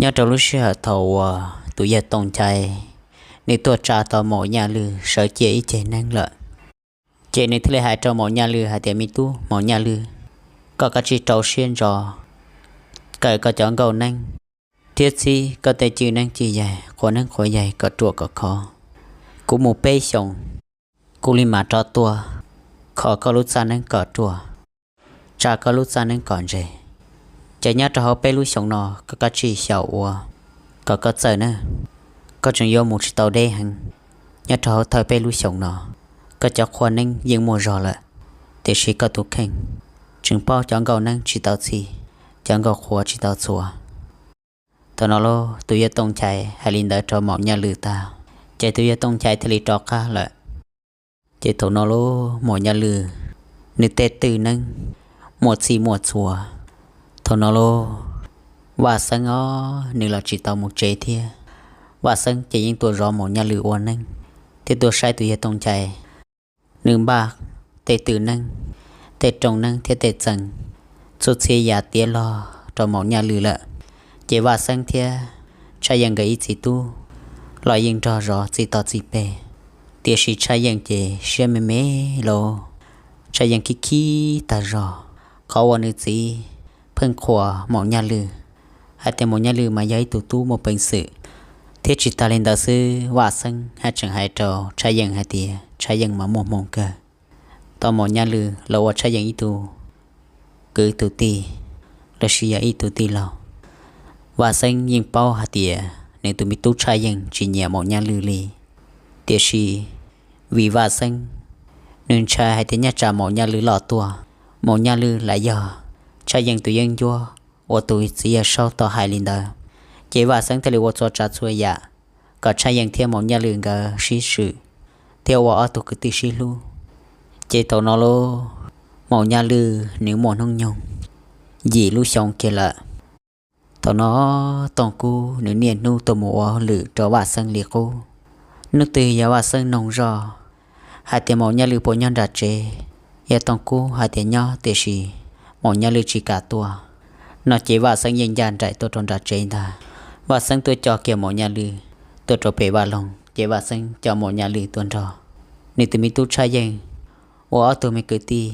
Nyob rau lub sij hawm thaum uas tus yawg Tooj Nchai nws tuaj tsa tau Maum Nyaj Lwj sawv cia ib ceg neeb lawm, ces nws thiaj li hais rau Maum Nyaj Lwj hais tias, Me tub Maum Nyaj Lwj, koj kav tsij rau siab ntso kawm koj cov nkauj neeb thiab txhib koj tej cwj neeb cwj yaig, qhuas neeb qhuas yaig kom ruam kom khov. Kuv mus peb xyoos, kuv li mam rov tuaj kho koj lub txaj neeb kom ruam, tsa koj lub txaj neeb kom ntse. Ces nyob rau hauv peb lub xyoos no koj kav tsij xyaum ua kom koj txawj nawb. Koj tseem yuav mus tsis tau deb heev. Nyob rau hauv thawj peb lub xyoos no, koj cov qhua neeb yeej muaj zog lawm, tiam sis koj tus kheej tseem paub cov nkauj neeb tsis tau txhib, cov nkauj qhuas tsis tau txhuav. Thaum no lauj, tus yawg Tooj Nchai hais li ntawd rau Maum Nyaj Lwj tag, ces tus yawg Tooj Nchai thiaj li rov qab lawm. Ces thaum no lauj, Maum Nyaj Lwj nws tej twj neeb muaj txhij muaj txhua. Thaum no lauj, Vaj Xeeb os, nws los tsis tau mus tsev thiab. Vaj Xeeb ces yeej tuaj zov Maum Nyaj Lwj ua neeb thiab tuaj saib tus yawg Tooj Nchai nws npaj tej twj neeb, tej rooj neeb thiab tej txee, txhua txhia yam tiav log rau Maum Nyaj Lwj lawm. Ces Vaj Xeeb thiab Tshaj Yeej nkawd ib txiv tub los yeej nrog zov txij toj txij peg, tiam sis Tshaj Yeej ces siab me me lauj. Tshaj Yeej khib khib tag zog qhov uas nws txiv pheej qhuas Maum Nyaj Lwj hais tias Maum Nyaj Lwj mas yog ib tug tub muaj peev xwm, thiab tsis tas li ntawd xwb, Vaj Xeeb haj tseem hais rau Tshaj Yeej hais tias Tshaj Yeej mas muaj hmoo kawg, tau Maum Nyaj Lwj los ua Tshaj Yeej ib tug kwv tus tij, los sis yog ib tug tij laug. Vaj Xeeb yeej paub hais tias nws tus me tub Tshaj Yeej tsis nyiam Maum Nyaj Lwj li, tiam sis vim Vaj Xeeb nws ntshai hais tias nyob tsam Maum Nyaj Lwj loj tuaj, Maum Nyaj Lwj lam yog Tshaj Yeej tus yeeb ncuab uas tus txiv yawg Saub tau hais li ntawd, ces Vaj Xeeb thiaj li ua txhua tsav txhua yam kom Tshaj Yeej thiab Maum Nyaj Lwj nkawd sib swm thiab ua ob tug kwv tij sib hlub. Ces thaum no lauj, Maum Nyaj Lwj nws muaj hnub nyoog yim lub xyoo kiag lawm. Thaum no Tooj Kub nws niaj hnub tuaj mus ua hauj lwm rau Vaj Xeeb li qub. Hnub twg yog Vaj Xeeb noog zoj hais tias Maum Nyaj Lwj puas nyob nram tsev, yog Tooj Kub hais tias nyob tiam sis Maum Nyaj Lwj tsis kam tuaj no ces Vaj Xeeb yeej ncaj nraim tuaj rau nram tsev ntag. Vaj Xeeb tuaj coj kiag Maum Nyaj Lwj tuaj rau pem vaj loog, ces Vaj Xeeb coj Maum Nyaj Lwj tuaj nrog nws tus me tub Tshaj Yeej ua ob tug me kwv tij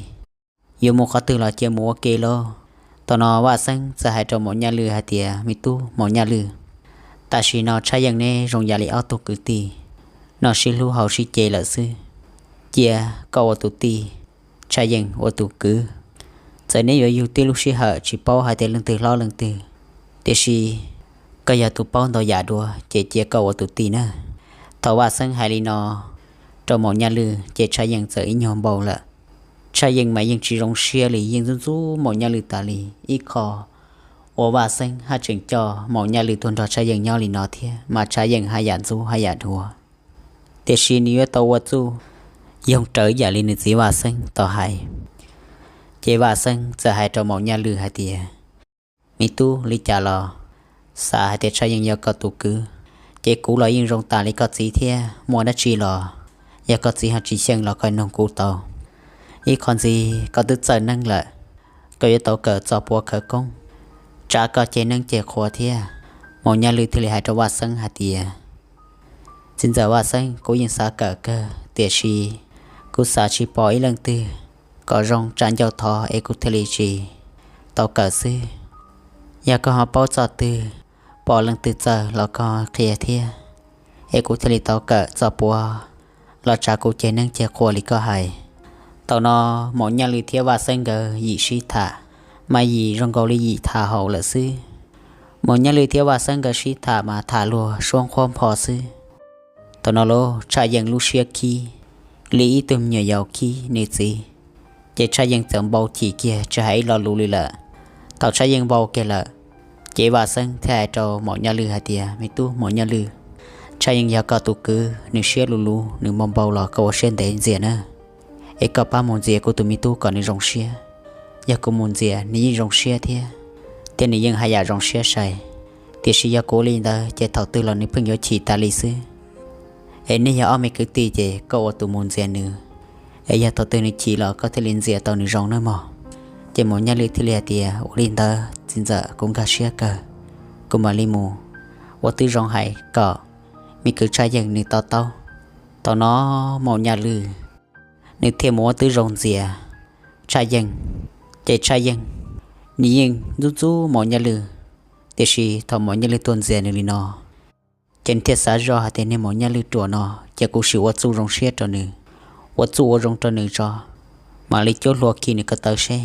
yuav mus qhov twg los cia mus ua ke lauj. Thaum no Vaj Xeeb txawm hais rau Maum Nyaj Lwj hais tias, Me tub Maum Nyaj Lwj, tam sim no Tshaj Yeej neb zoo yam li ob tug kwv tij, noj sib hlub haus sib ce lawm xwb. Cia koj ua tus tij, Tshaj Yeej ua tus kwv. Txawm neb yuav yug tib lub sij hawm tsis paub hais tias leej twg hlob leej twg, tiam sis koj yog tus paub ntau yam dua ces cia koj ua tus tij na. Thaum Vaj Xeeb hais li no rau Maum Nyaj Lwj ces Tshaj Yeej txawm ib nyuag npau lawm. Tshaj Yeej mas yeej tsis zoo siab li, yeej ntxub ntxub Maum Nyaj Lwj tas li. Ib qho uas Vaj Xeeb haj tseem coj Maum Nyaj Lwj tuaj nrog Tshaj Yeej nyob li no thiab mas Tshaj Yeej haj yam ntxub haj yam dhuav, tiam sis nws yuav tau ua txuj yoog rawv yam li nws txiv Vaj Xeeb tau hais. Ces Vaj Xeeb txawm hais rau Maum Nyaj Lwj hais tias, Me tub, li cas los xav hais tias Tshaj Yeej yog koj tus kwv, ces kuv los yeej zoo tas li koj txiv thiab. Muaj dab tsi los yog koj txiv ho tsis xyeej los koj nug kuv tau. Ib qho ntxiv, koj twb txawj neeb lawm, koj yuav tau kawm txoj puav khawv koob, tsa koj ceg neeb ceg qhua thiab. Maum Nyaj Lwj thiaj li hais rau Vaj Xeeb hais tias, Txiv ntxawm Vaj Xeeb, kuv yeej xav kawm kawg, tiam sis kuv xav tsis pom ib leej twg kom zoo tsa ncauj thov es kuv thiaj li tsis tau kawm xwb. Yog koj ho paub txoj twg, pom leej twg txawj los koj qhia thiab, es kuv thiaj li tau kawm txoj puav los tsa kuv ceg neeb ceg qhua li koj hais. Thaum no Maum Nyaj Lwj thiab Vaj Xeeb nkawd yim sib tham, mas yim zoo nkaus li yim tham haum lawm xwb. Maum Nyaj Lwj thiab Vaj Xeeb nkawd sib tham mas tham luag suab nqhuab npho xwb. Thaum no lauj, Tshaj Yeej lub siab khib li ib tug me nyuam yaus khib nws txiv, ces Tshaj Yeej txawm npau chim kiag tsis hais ib lo lus li lawm. Thaum Tshaj Yeej npau kiag lawm, ces Vaj Xeeb thiaj hais rau Maum Nyaj Lwj hais tias, Me tub Maum Nyaj Lwj, Tshaj Yeej yog koj tus kwv, nws siab luv luv, nws npau npau los koj ua siab ntev ntxias na, es koj pab mus ntxias kuv tus me tub kom nws zoo siab. Yog kuv mus ntxias nws yeej zoo siab thiab, thiab nws yeej haj yam zoo siab sai, tiam sis yog kuv ua li ntawd ces thaum twg los nws pheej yuav chim tas li xwb. Es nej yog ob me kwv tij ces koj ua tus mus ntxias nws, es yog thaum twg nws chim los koj thiaj li ntxias tau nws zoo nawb mog. Ces Maum Nyaj Lwj thiaj li hais tias, Ua li ntawd txiv ntxawm, kuv nkag siab kawg. kuv mam li mus ua tib zoo hais kom me kwv Tshaj Yeej nws to taub. Thaum no Maum Nyaj Lwj nws thiaj mus ua tib zoo ntxias Tshaj Yeej, ces Tshaj Yeej nws yeej ntxub ntxub Maum Nyaj Lwj. Tiam sis thaum Maum Nyaj Lwj tuaj ntxias nws li no, ces nws thiaj xav zoj hais tias niag Maum Nyaj Lwj ruam no, ces kuv sim ua txuj zoo siab rau nws, ua txuj ua zoo rau nws tso, mam li cuab hlua khi nws ko taw seb.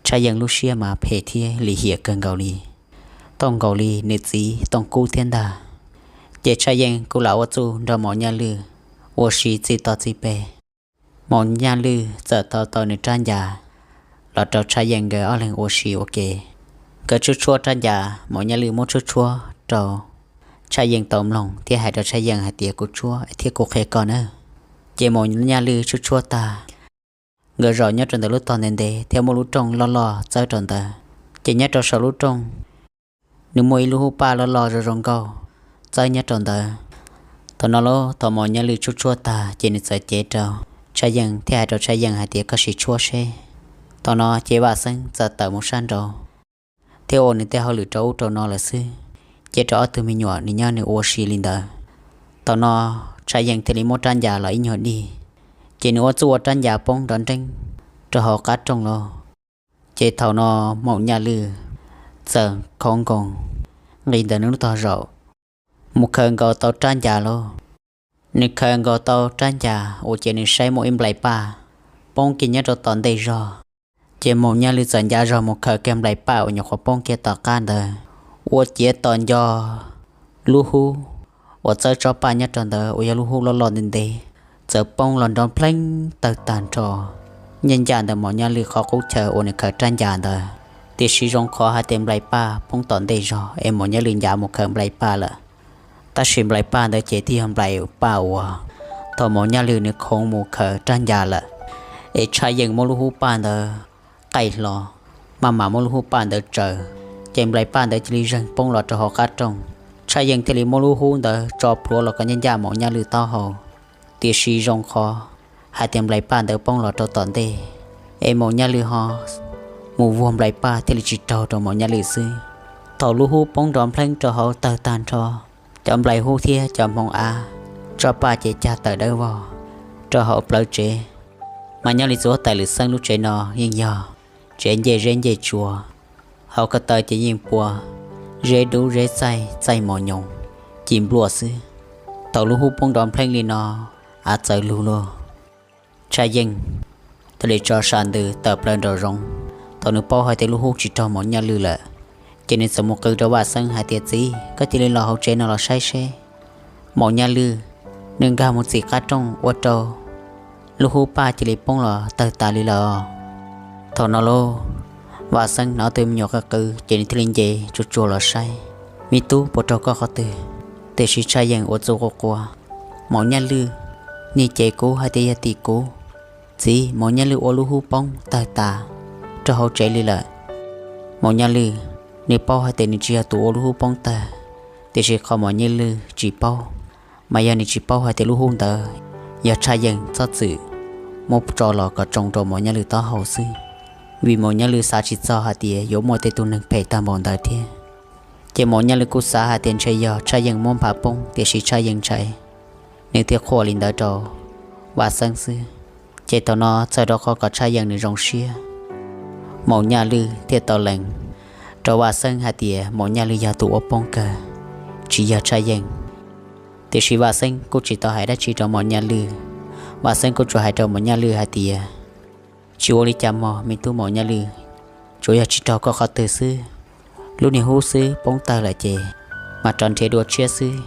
Tshaj Yeej lub siab mas phem thiab lim hiam kawg nkaus li, tooj nkaus li nws txiv Tooj Kub thiab ntag. Ces Tshaj Yeej kuj lam ua txuj nrog Maum Nyaj Lwj ua si txij toj txij peg. Maum Nyaj Lwj txawm thau tau nws rab ncas los rau Tshaj Yeej nkawd ob leeg ua si ua ke. Nkawd tshuab tshuab rab ncas, Maum Nyaj Lwj muab tshuab tshuab rau Tshaj Yeej tau mloog thiab hais rau Tshaj Yeej hais tias kuv tshuab thiab kuv qhia koj na. Ces Maum Nyaj Lwj tshuab tshuab tag, nkawd zaum nyob rau ntawm lub tog ntev ntev thiab muaj lub rooj loj loj txawb rau ntawd. Ces nyob rau saum lub rooj, nws muaj ib lub hub paj loj loj zoo zoo nkauj txawb nyob rau ntawd. Thaum no lauj, thaum Maum Nyaj Lwj tshuab tshuab tag ces nws txawm cev rau Tshaj Yeej thiab hais rau Tshaj Yeej hais tias koj sim tshuab seb. Thaum no ces Vaj Xeeb txawm tawm mus sab nraud thiab ua nws tej hauj lwm rau ub rau no lawm xwb, ces rau ob tug me nyuam nws nyob nws ua si li ntawd. Thaum no Tshaj Yeej thiaj li muab rab ncas los ib nyuag dig, ces nws ua txuj ua rab ncas poob nrov nreeb rau hauv qab rooj lauj. Ces thaum no Maum Nyaj Lwj txawm khov nkoos nqis ntawm nws lub tog zaum mus khaws nkaus tau rab ncas lauj. Nws khaws nkaus tau rab ncas ua ces nws saib muaj ib nplais paj poob kiag nyob rau tom ntej zog. Ces Maum Nyaj Lwj txawm ncav zog mus khaws kiag nplais paj uas nyuam qhuav poob kiag tom qab ntawd, ua ciav tos nco lub hub uas txawb tsob paj nyob rau ntawd uas yog lub hub loj loj ntev ntev, txawm poob los nrov npleeb tawg tag nrho ncaj ncaj ntawm Maum Nyaj Lwj qhov qub chaw uas nws khaws rab ncas ntawd. Tiam sis zoo qhov hais tias nplais paj poob tom ntej zog es Maum Nyaj Lwj ncav mus khaws nplais paj lawm. Tab sis nplais paj ntawd ces twb yog nplais paj uas thaum Maum Nyaj Lwj nws khoov mus khaws rab ncas lawm, es Tshaj Yeej muab lub hub paj ntawd qaij hlo, maj mam muab lub hub paj ntawd tsaws, ces nplais paj ntawd cia li zeeg poob los rau hauv qab rooj. Tshaj Yeej thiaj li muab lub hub ntawd tso plhuav los kom ncaj ncaj Maum Nyaj Lwj taub hau. Tiam sis zoo qhov hais tias nplais paj ntawd poob los rau tom ntej, es Maum Nyaj Lwj ho mus vuag nplais paj thiaj li tsis raug rau Maum Nyaj Lwj xwb. Thaum lub hub poob nrov npleeb rau hauv tawg tag nrho, cov nplais hub thiab cov hmoov av, tsob paj ces cag tawm dawb vog rau hauv plawv tsev. Mas nyob li txuas tawm Lwm Xeeb lub tsev no yeej yog tsev ncej zeb ncej tsua, hauv ko taw ces yeej pua zeb dub zeb txaij txaij mos nyoos ci npluaj xwb. Thaum lub hub poob nrov npleeb li no, av txawv lug lauj. Tshaj Yeej thiaj li tso sam ntws tawm plaws nraum zoov. Thaum nws paub hais tias lub hub tsis raug Maum Nyaj Lwj lawm, ces nws txawm mus qw rau Vaj Xeeb hais tias txiv, koj cia li los hauv tsev no los saib seb, Maum Nyaj Lwj nws nkag mus txim qab rooj ua rau lub hub paj cia li poob los tawg tas li lawm. Thaum no lauj, Vaj Xeeb hnov ob tug me nyuam qw qw ces nws thiaj li nce tsuag tsuag los saib, me tub puas raug koj qhov twg? Tiam sis Tshaj Yeej ua txuj quaj quaj, Maum Nyaj Lwj, nws cem kuv hais tias yog tim kuv. Txiv, Maum Nyaj Lwj ua lub hub poob tawg tas rau hauv tsev li lawm. Maum Nyaj Lwj nws paub hais tias nws tsis yog tus ua lub hub poob tawg, tiam sis qhov Maum Nyaj Lwj tsis paub, mas yog nws tsis paub hais tias lub hub ntawd yog Tshaj Yeej txhob txwm muab tso los kom tsoo rau Maum Nyaj Lwj taub hau xwb, vim Maum Nyaj Lwj xav tsis txog hais tias yuav muaj tej tug neeg phem tag npaum ntawd thiab. Ces Maum Nyaj Lwj kuj xav hais tias ntshe yog Tshaj Yeej muab nphav poob, tiam sis Tshaj Yeej ntshai, nws thiaj qhuas li ntawd rau Vaj Xeeb xwb. Ces thaum no txawm rau qhov kom Tshaj Yeej nws zoo siab, Maum Nyaj Lwj thiaj tau lees rau Vaj Xeeb hais tias Maum Nyaj Lwj yog tus ua poob kawg, tsis yog Tshaj Yeej. Tiam sis Vaj Xeeb kuj tsis tau hais dab tsi rau Maum Nyaj Lwj. Vaj Xeeb kuj tsuas hais rau Maum Nyaj Lwj hais tias, tsis ua li cas mog me tub Maum Nyaj Lwj, tsuas yog tsis raug koj qhov twg xwb. Lub niag hub xwb poob tawg lawm ces mam rov nrhiav dua tshiab xwb,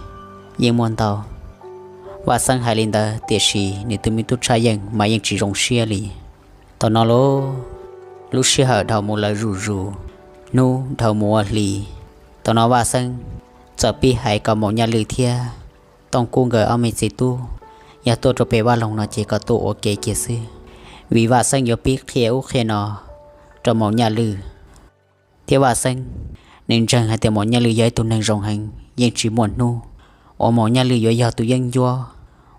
yeej muaj ntau. Vaj Xeeb hais li ntawd tiam sis nws tus me tub Tshaj Yeej mas yeej tsis zoo siab li. Thaum no lauj, lub sij hawm dhau mus lawv zuj zus, hnub dhau mus ua hli. Thaum no Vaj Xeeb txawm pib hais kom Maum Nyaj Lwj thiab Tooj Kub nkawd ob me txiv tub yog tuaj rau pem vaj loog no ces kom tuaj ua ke kiag xwb, vim Vaj Xeeb yuav pib qhia ub qhia no rau Maum Nyaj Lwj. Thiab Vaj Xeeb nws ntseeg hais tias Maum Nyaj Lwj yog ib tug neeg zoo heev, yeej tsis muaj hnub uas Maum Nyaj Lwj yuav yog tus yeeb ncuab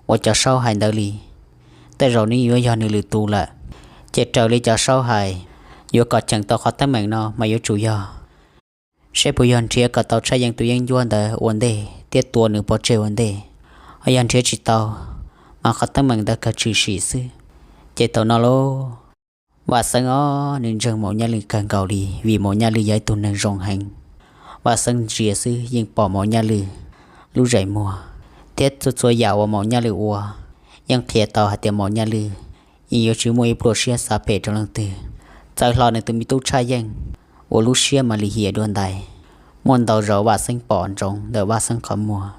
uas cov saub hais ntawd li. Tej zaum nws yuav yog nws lwm tus lawm, ces raws li cov saub hais, yuav kom cheem tau qhov teeb meem no mas yuav tsum yog seb puas yog nrhiav kom tau Tshaj Yeej tus yeeb ncuab ntawd ua ntej thiab tua nws pov tseg ua ntej. Ho yog nrhiav tsis tau, mas qhov teeb meem ntawd kawg tshwm sim xwb. Ces thaum no lauj, Vaj Xeeb os, nws ntseeg Maum Nyaj Lwj kawg nkaus li, vim Maum Nyaj Lwj yog ib tug neeg zoo heev. Vaj Xeeb ntsia xwb yeej pom Maum Nyaj Lwj lub zeem muag, thiab txhua txhua yam uas Maum Nyaj Lwj ua yeej qhia tau hais tias Maum Nyaj Lwj yeej yuav tsis muaj ib pluaj siab xav phem rau leej twg. Txawm hlo nws tus me tub Tshaj Yeej ua lub siab mas lim hiam dua ntais, muaj ntau zaus Vaj Xeeb pom ntsoov ntawm Vaj Xeeb qhov muag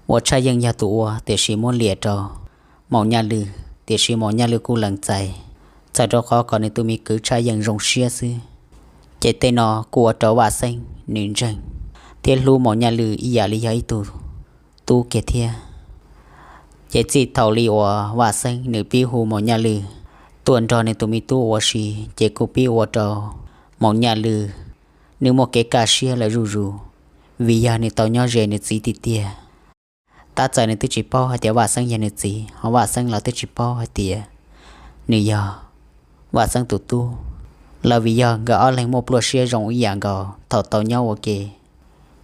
uas Tshaj Yeej yog tus ua, tiam sis muab liam rau Maum Nyaj Lwj, tiam sis Maum Nyaj Lwj kuj lees txais, txawm rau qhov kom nws tus me kwv Tshaj Yeej zoo siab xwb. Ces tej no kuj ua rau Vaj Xeeb nws ntseeg thiab hlub Maum Nyaj Lwj ib yam li yog ib tug tub kiag thiab. Ces txij thaum li uas Vaj Xeeb nws pib hu Maum Nyaj Lwj tuaj nrog nws tus me tub ua si, ces kuj pib ua rau Maum Nyaj Lwj nws muaj kev kaj siab lawm zuj zus, vim yog nws tau nyob ze nws txiv tiag tiag. Tab txawm nws twb tsis paub hais tias Vaj Xeeb yog nws txiv, ho Vaj Xeeb los twb tsis paub hais tias nws yog Vaj Xeeb tus tub, los vim yog nkawd ob leeg muaj pluaj siab zoo ib yam nkaus thaum tau nyob ua ke,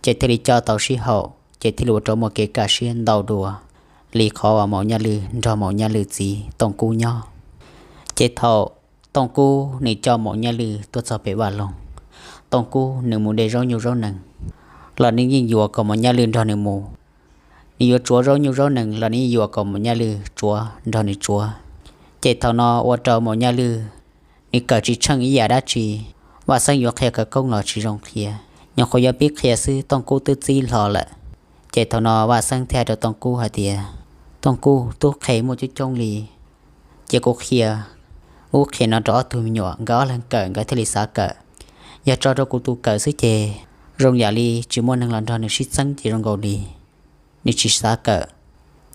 ces thiaj li coj tau sib haum, ces thiaj li ua rau muaj kev kaj siab ntau dua li qhov uas Maum Nyaj Lwj nrog Maum Nyaj Lwj txiv Tooj Kub nyob. Ces thaum Tooj Kub nws coj Maum Nyaj Lwj tuaj txog pem vaj loog, Tooj Kub nws mus de zaub nyuj zaub nees los nws yeej yuam kom Maum Nyaj Lwj nrog nws mus. Nws yuav tsuav zaub nyuj zaub nees los nws yeej yuam kom Maum Nyaj Lwj tsuav nrog nws tsuav. Ces thaum no ua rau Maum Nyaj Lwj nws kawm tsis tsheej ib yam dab tsi. Vaj Xeeb yuav qhia khawv koob los tsis zoo qhia, nyuam qhuav yuav pib qhia xwb Tooj Kub twb txib hlo lawm. Ces thaum no Vaj Xeeb thiaj hais rau Tooj Kub hais tias, Tooj Kub, tub qhe muaj coob coob li, cia kuv qhia ub qhia no rau ob tug me nyuam, nkawd ob leeg kawm nkawd thiaj li xav kawm. Yog tso rau kuv tus kawm xwb ces zoo yam li tsis muaj neeg los nrog nws sib txeeb ces zoo nkaus li nws tsis xav kawm,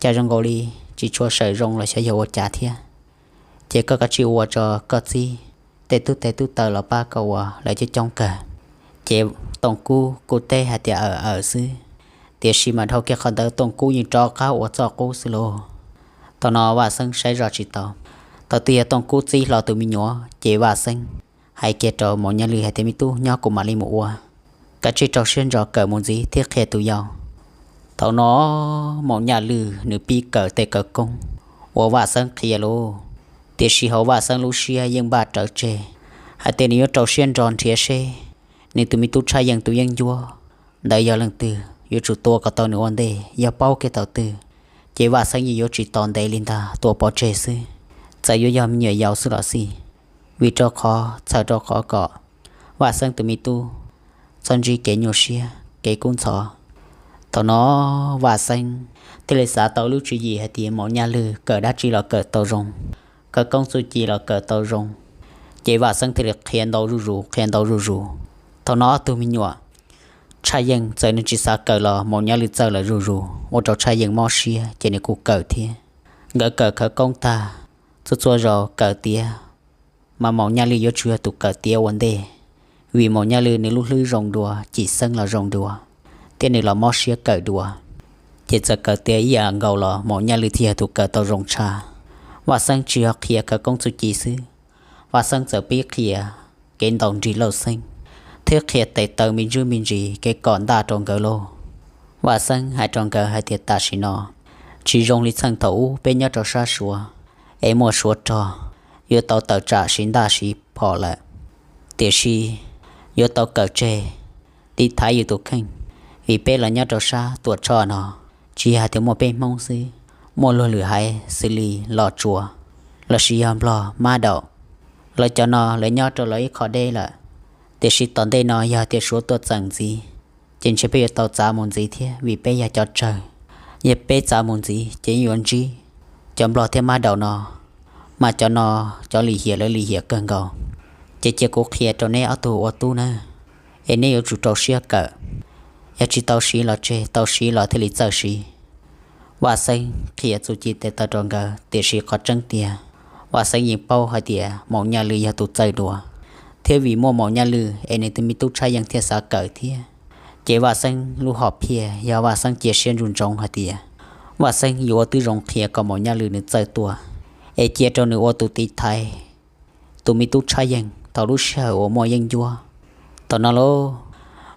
cas zoo nkaus li tsis tshua sawm zoo los xyov yog ua cas thiab. Ces koj kav tsij ua tso, koj txib tej tub tes tub taw los pab koj ua lawv coob coob kawg. Ces Tooj Kub kuj teb hais tias awm awm xwb, tiam sis mas dhau kiag qhov ntawd Tooj Kub yeej rov qab ua txoj qub xwb lauj. Thaum no Vaj Xeeb saib zoj tsis tau, thaum twg yog Tooj Kub txib hlo tus me nyuam ces Vaj Xeeb hais kiag rau Maum Nyaj Lwj hais tias, me tub, nyob kuv mam li mus ua, kav tsij rau siab ntso kawm mus ntxiv thiab qhia tus yau. Thaum no Maum Nyaj Lwj nws pib kawm tej khawv koob uas Vaj Xeeb qhia lauj, tiam sis hauv Vaj Xeeb lub siab yeej npaj rawv tseg hais tias nws yuav rau siab ntso nrhiav seb nws tus me tub Tshaj Yeej tus yeeb ncuab ntawd yog leej twg, yuav tsum tua kom tau nws ua ntej, yog paub kiag thaum twg ces Vaj Xeeb yeej yuav tsis tos ntev li ntag tua pov tseg xwb, txawm yuav yog me nyuam yaus xwb los xij, vim rau qhov txhawm rau qhov kom Vaj Xeeb tus me tub txhob ntsib kev nyuaj siab kev kub ntxhov. Thaum no Vaj Xeeb thiaj li xav tau lub tswv yim hais tias Maum Nyaj Lwj kawm dab tsi los kawm tau zoo, khawv koob txuj ci los kawm tau zoo, ces Vaj Xeeb thiaj li qhia ntau zuj zus qhia ntau zuj zus. Thaum no ob tug me nyuam Tshaj Yeej txawm nws tsis xav kawm los Maum Nyaj Lwj txawj lawm zuj zus, ua rau Tshaj Yeej mob siab ces nws kuj kawm thiab. Nkawd kawm khawv koob tag, txhua txhua zaus kawm tiav mas Maum Nyaj Lwj yuav tsum yog tus kawm tiav ua ntej, vim Maum Nyaj Lwj nws lub hlwb zoo dua, cim xeeb los zoo dua, thiab nws los mob siab kawm dua. Ces txawm kawm tiav ib yam nkaus los Maum Nyaj Lwj thiaj yog tus kawm tau zoo tshaj. Vaj Xeeb tsis yog qhia khawv koob txuj ci xwb, Vaj Xeeb txawm pib qhia kev ntaus nrig lauj xeeb, thiab qhia tes taw me ntsis me ntsis kev kom ntaj rau nkawd lauj. Vaj Xeeb hais rau nkawd hais tias tam sim no tsis zoo li txheej thaum ub peb nyob rau sab Suav, es muaj Suav rog, yuav tau tawm tsam siv ntaj siv phom lawm. Tiam sis yuav tau kawm tseg, tiv thaiv yus tus kheej, vim peb los nyob rau sab Tuam Tshoj no, tsis yog hais tias muaj peb Hmoob xwb, muaj luag lwm haiv xws li Los Tsuas lossis yog Nplog Mab Daum. Lawv cov no lawv nyob rau lawv ib qho deb lawm, tiam sis tom ntej no yog tias Suav tuaj txeem ntxiv, ces ntshe peb yuav tau txav mus ntxiv thiab, vim peb yog cov tsawg. Yog peb txav mus ntxiv ces yeej yuav ntsib cov Nplog thiab Mab Daum no, mas cov no cov lim hiam lawv lim hiam kawg nkaus. Ces cia kuv qhia rau neb ob tug ua tub nawb, es neb yuav tsum rau siab kawm, yog tsis tau siv los tseg, tau siv los thiaj li txawj siv. Vaj Xeeb qhia txuj ci tes taw rau nkawd, tiam sis qhov tseeb tiag, Vaj Xeeb yeej paub hais tias Maum Nyaj Lwj yog tus txawj dua, thiab vim muaj Maum Nyaj Lwj es nws tus me tub Tshaj Yeej thiaj xav kawm thiab. Ces Vaj Xeeb lub hom phiaj yog Vaj Xeeb cia siab ntsoov ntsoov hais tias Vaj Xeeb yuav ua tib zoo qhia kom Maum Nyaj Lwj nws txawj tuaj, es cia rau nws ua tus tiv thaiv tus me tub Tshaj Yeej thaum lub sij hawm uas muaj yeeb ncuab. Thaum no lauj,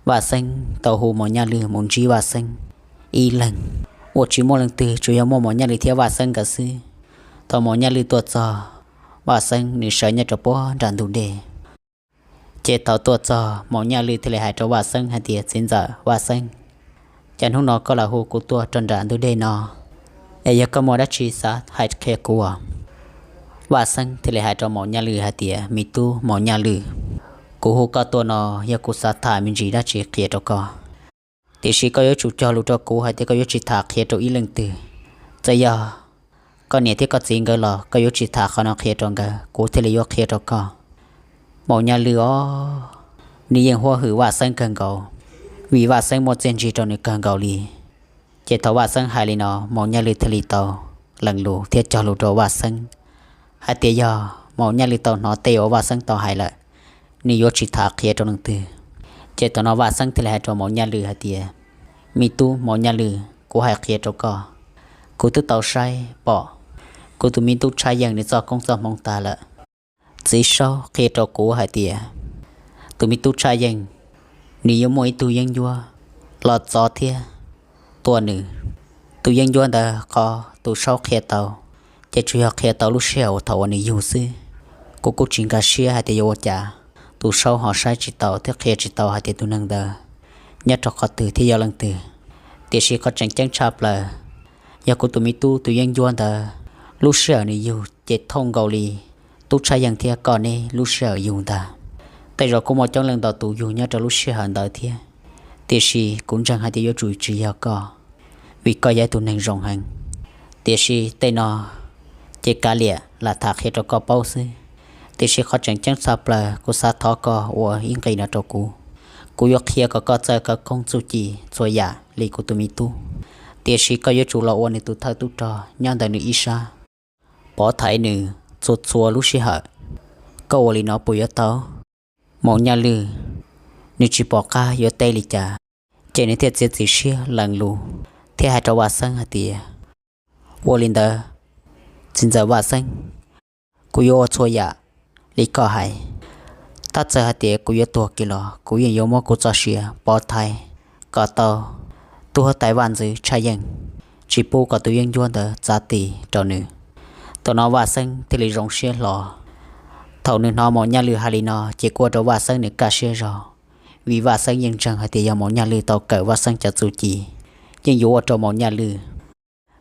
Vaj Xeeb tau hu Maum Nyaj Lwm mus ntsib Vaj Xeeb ib leeg, uas tsis muaj leej twg, tsuas yog muaj Maum Nyaj Lwm thiab Vaj Xeeb nkawd xwb. Thaum Maum Nyaj Lwm tuaj txog, Vaj Xeeb nws sawv nyob rau puag nram ntug dej. Ces thaum tuaj txog, Maum Nyaj Lwm thiaj li hais rau Vaj Xeeb hais tias, Txiv ntxawm Vaj Xeeb, cas hnub no koj lam hu kuv tuaj rau nram ntug dej no, es yog koj muaj dab tsi xav hais qhia kuv? Vaj Xeeb thiaj li hais rau Maum Nyaj Lwm hais tias, Me tub Maum Nyaj Lwm, kuv hu koj tuaj no yog kuv xav tham me ntsis dab tsi qhia rau koj. Tiam sis koj yuav tsum cog lus rau kuv hais tias koj yuav tsis tham qhia rau ib leej twg. Txawm yog koj niam thiab koj txiv nkawd los koj yuav tsis tham qhov no qhia rau nkawd, kuv thiaj li yuav qhia rau koj. Maum Nyaj Lwm os, nws yeej huab hwm Vaj Xeeb kawg nkaus, vim Vaj Xeeb muaj txiaj ntsig rau nws kawg nkaus li. Ces thaum Vaj Xeeb hais li no, Maum Nyaj Lwm thiaj li tau lees lus thiab cog lus rau Vaj Xeeb hais tias yog Maum Nyaj Lwm tau hnov tej uas Vaj Xeeb tau hais lawm, nws yuav tsis tham qhia rau leej twg. Ces thaum no Vaj Xeeb thiaj li hais rau Maum Nyaj Lwm hais tias, Me tub Maum Nyaj Lwm, kuv hais qhia rau koj, kuv twb tau saib pom kuv tus me tub Tshaj Yeej nws txoj koob txoj hmoov tag lawm. Txiv Saub qhia rau kuv hais tias tus me tub Tshaj Yeej nws yuav muaj ib tug yeeb ncuab los txov thiab tua nws. Tus yeeb ncuab ntawd qhov tus Saub qhia tau, ces tsuas yog qhia tau lub sij hawm thaum uas nws yug xwb. Kuv kuj tsis nkag siab hais tias yuav ua cas tus Saub ho saib tsis taus thiab qhia tsis tau hais tias tus neeg ntawd nyob rau qhov twg thiab yog leej twg. Tiam sis qhov tseem ceeb tshaj plaws, yog kuv tus me tub tus yeeb ncuab ntawd lub sij hawm nws yug ces thooj nkaus li tub Tshaj Yeej thiab koj neb lub sij hawm yug ntag. Tej zaum kuj muaj coob leej ntau tus yug nyob rau lub sij hawm ntawd thiab, tiam sis kuv ntseeg hais tias yuav tsum tsis yog koj, vim koj yog ib tug neeg zoo heev. Tiam sis tej no ces kav liam, lam tham qhia rau koj paub xwb. Tiam sis qhov tseem ceeb tshaj plaws kuv xav thov koj ua ib nqi no rau kuv. Kuv yuav qhia kom koj txawj khawv koob txuj ci txhua yam li kuv tus me tub, tiam sis koj yuav tsum los ua nws tus thawj tub rog nyob ntawm nws ib sab, pov thaiv nws txhua txhua lub sij hawm. Koj ua li no puas yuav tau? Maum Nyaj Lwm nws tsis pom qab yuav teb li cas, ces nws thiaj txiav txim siab lees lus thiab hais rau Vaj Xeeb hais tias, Ua li ntawd, txiv ntxawm Vaj Xeeb, kuv yuav ua txhua yam li koj hais. Tab txawm hais tias kuv yuav tuag kiag los kuv yeej yuav muab kuv txoj sia pov thaiv kom tau tub huab tais vaj ntxwv Tshaj Yeej, tsis pub kom tus yeeb ncuab ntawd txav ti rau nws. Thaum no Vaj Xeeb thiaj li zoo siab hlo. Thaum nws hnov Maum Nyaj Lwm hais li no ces kuj ua rau Vaj Xeeb nws kaj siab zog, vim Vaj Xeeb yeej ntseeg hais tias yog Maum Nyaj Lwm tau kawm Vaj Xeeb cov txuj ci, yeej yuav ua rau Maum Nyaj Lwm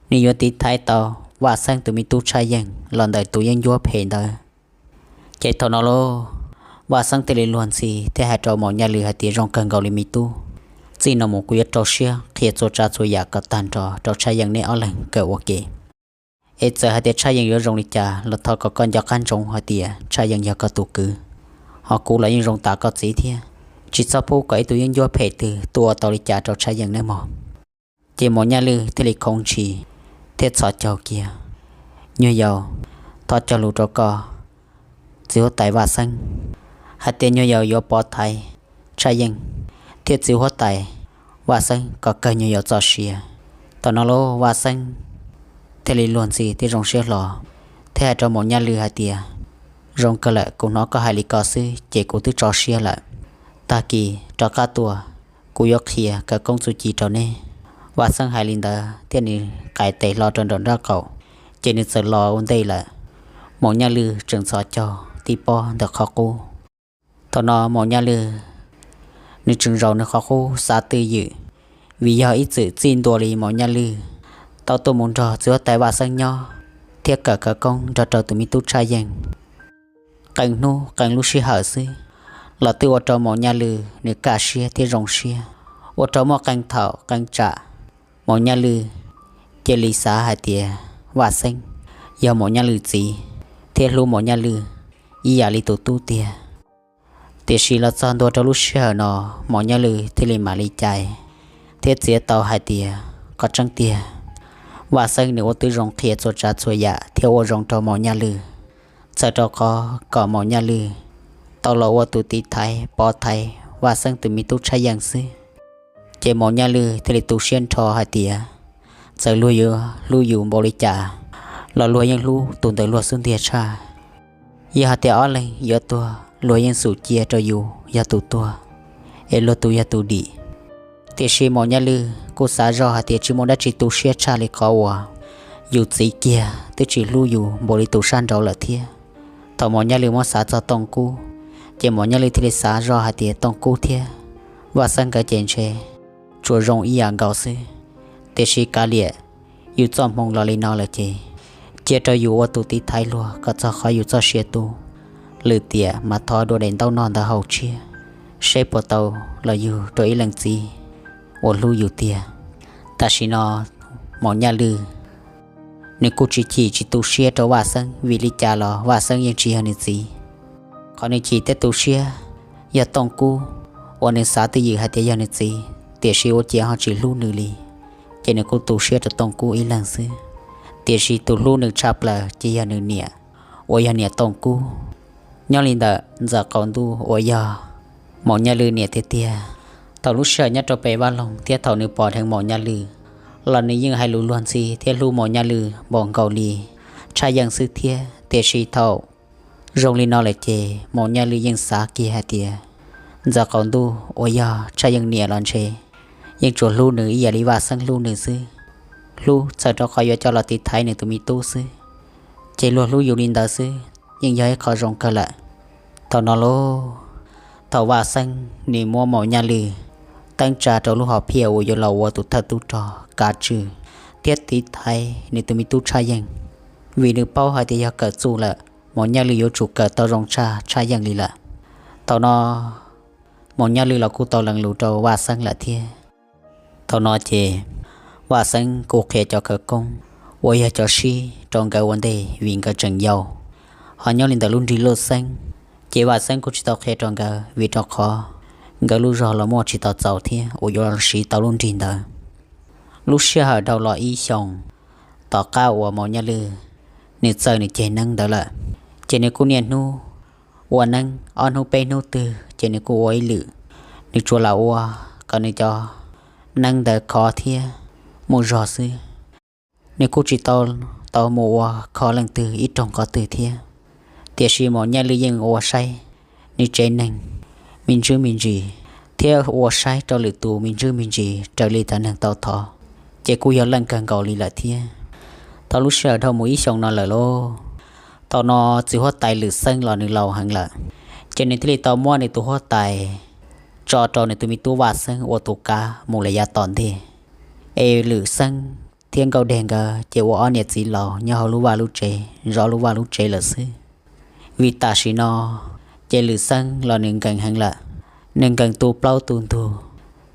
nws yuav tiv thaiv tau Vaj Xeeb tus me tub Tshaj Yeej los ntawm tus yeeb ncuab phem ntawd. Ces thaum no lauj, Vaj Xeeb thiaj li luag ntxhi thiab hais rau Maum Nyaj Lwm hais tias, Zoo kawg nkaus li me tub, txij no mus kuv yuav rau siab qhia txhua tsav txhua yam kom tag nrho rau Tshaj Yeej neb ob leeg kawm ua ke. Es txawm hais tias Tshaj Yeej yuav zoo li cas los thov kom koj nco qab ntsoov hais tias Tshaj Yeej yog koj tus kwv, ho kuv los yeej zoo tas koj txiv thiab. Tsis txhob pub kom ib tug yeeb ncuab phem twg tuaj ua tau li cas rau Tshaj Yeej nawb mog. Ces Maum Nyaj Lwm thiaj li khoov ntshis thiab txhos caug kiag, Nyuag yaus, thov cog lus rau koj txiv huab tais Vaj Xeeb hais tias nyuag yaus yuav pov thaiv Tshaj Yeej thiab txiv huab tais Vaj Xeeb kom kawg nyuag yaus txoj sia. Thaum no lauj, Vaj Xeeb thiaj li luag ntxhi thiab zoo siab hlo thiab hais rau Maum Nyaj Lwm hais tias, Zoo kawg lawm, kuv hnov koj hais li ko xwb ces kuv twb tso siab lawm. Tag kis rov qab tuaj, kuv yuav qhia khawv koob txuj ci rau neb. Vaj Xeeb hais li ntawd thiab nws qais tes hlo rau nraum nraub qaum, ces nws txawm los ua ntej lawm. Maum Nyaj Lwm tseem ntxhov caug tib pob ntawm qhov qub. Thaum no Maum Nyaj Lwm nws tseem zaum nws qhov qub xav twj ywm, vim yog ib txwm txij ntua li Maum Nyaj Lwm tau tuaj mus nrog txiv huab tais Vaj Xeeb nyob thiab kawm khawv koob nrog rau tus me tub Tshaj Yeej. Qee hnub qee lub sij hawm xwb los twb ua rau Maum Nyaj Lwm nws kaj siab thiab zoo siab, ua rau muaj qee thaum qee tsam Maum Nyaj Lwm cia li xav hais tias Vaj Xeeb yog Maum Nyaj Lwm txiv thiab hlub Maum Nyaj Lwm ib yam li tus tub tiag. Tiam sis los txog ntua rau lub sij hawm no, Maum Nyaj Lwm thiaj li mam li cais thiab txiav tau hais tias, qhov tseeb tiag, Vaj Xeeb nws ua tib zoo qhia txhua tsav txhua yam thiab ua zoo rau Maum Nyaj Lwm, txawm rau qhov kom Maum Nyaj Lwm tau los ua tus tiv thaiv pov thaiv Vaj Xeeb tus me tub Tshaj Yeej xwb. Ces Maum Nyaj Lwm thiaj li tu siab nrho hais tias, txawm luag yuav hlub yus npaum li cas los luag yeej hlub tus ntawm luag xub ntiag tshaj. Yog hais tias ob leeg yuav tuag, luag yeej xum cia rau yus yog tus tuag. es luag tus yog tus dim. Tiam sis Maum Nyaj Lwj kuj xav zoj hais tias tsis muaj dab tsi tu siab tshaj li qhov uas yus txiv kiag twb tsis hlub yus npaum li tus sab nraud lawm thiab. Thaum Maum Nyaj Lwj muab xav txog Tooj Kub, ces Maum Nyaj Lwj thiaj li xav zoj hais tias Tooj Kub thiab Vaj Xeeb nkawd ces ntshe tsuas zoo ib yam nkaus xwb. Tiam sis kav liam, yus txoj hmoo los li no lawm ces cia rau yus ua tus tiv thaiv luag kom txog qhov yus txoj sia tu lwm tiam mas thov dua daim ntaub noj ntawd haus tshiab, seb puas tau los yug rau ib leej txiv uas hlub yus tiag. Tam sim no Maum Nyaj Lwj nws kuj tsis chim tsis tu siab rau Vaj Xeeb, vim li cas los Vaj Xeeb yeej tsis yog nws txiv. Qhov nws chim thiab tu siab yog Tooj Kub, uas nws xav twj ywm hais tias yog nws txiv, tiam sis ua ciav ho tsis hlub nws li, ces nws kuj tu siab rau Tooj Kub ib leeg xwb. Tiam sis tus hlub nws tshaj plaws ces yog nws niam, uas yog niam Tooj Kub. Nyob li ntawm Ntxawm Qaum Ntuj uas yog Maum Nyaj Lwj niam tiag tiag, thaum lub sij hawm nyob rau pem vaj loog thiab thaum nws pom dheev Maum Nyaj Lwj los nws yeej hais lus luag ntxhi thiab hlub Maum Nyaj Lwj npaum nkaus li Tshaj Yeej xwb thiab. Tiam sis thaum zoo li no lawm ces Maum Nyaj Lwj yeej xav kiag hais tias Ntxawm Qaum Ntuj uas yog Tshaj Yeej niam los ntshe yeej tsuas hlub nws ib yam li Vaj Xeeb hlub nws xwb, hlub txhawm rau qhov yuav coj los tiv thaiv nws tus me tub xwb. Ces luag hlub yus li ntawd xwb yeej yog ib qho zoo kawg lawm. Thaum no lauj, thaum Vaj Xeeb nws muab Maum Nyaj Lwj teeb tsa rau lub hom phiaj uas yuav los ua tus thawj tub rog kav tswj thiab tiv thaiv nws tus me tub Tshaj Yeej, vim nws paub hais tias yog kawm txuj lawm Maum Nyaj Lwj yuav tsum kawm tau zoo tshaj Tshaj Yeej li lawm. Thaum no Maum Nyaj Lwj los kuj tau lees lus rau Vaj Xeeb lawm thiab. Thaum no ces Vaj Xeeb kuj qhia cov khawv koob uas yog cov sib rau nkawd ua ntej vim nkawd tseem yau. Ho nyob li ntawm lub nrig Luj Xeeb, ces Vaj Xeeb kuj tsis tau qhia rau nkawd vim rau qhov nkawd lub zog los muaj tsis tau txaus thiab uas yuav siv tau lub nrig ntawd. Lub sij hawm dhau los ib xyoos tom qab uas Maum Nyaj Lwj nws txawj nws ceg neeb ntawd lawm, ces nws kuj niaj hnub ua neeb, ob hnub peb hnub twg ces nws kuj ua ib lwm. Nws tsuas lam ua kom nws cov neeb ntawd khov thiab muaj zog xwb. Nws kuj tsis tau tau mus ua kho leej twg ib rooj qhov twg thiab. Tiam sis Maum Nyaj Lwj yeej ua saib nws tsev neeg me ntsis me ntsis, thiab ua saib rau lwm tus me ntsis me ntsis raws li cov neeg tau thov, ces kuj yog leej kawg nkaus li lawm thiab. Tau lub sij hawm dhau mus ib xyoos no lawm lauj, thaum no txiv huab tais Lwm Xeeb los nws laus heev lawm, ces nws thiaj li tau muab nws tus huab tais tso rau nws tus me tub Vaj Xeeb ua tus kav mus lawm yav tom ntej. Es Lwm Xeeb thiab Nkauj Dej nkawd ces ua ob niam txiv laus nyob hauv lub vaj lub tsev, zov lub vaj lub tsev lawm xwb. Vim tam sim no ces Lwm Xeeb los nws nkees heev lawm, nws nkees tu plaub tu ntug,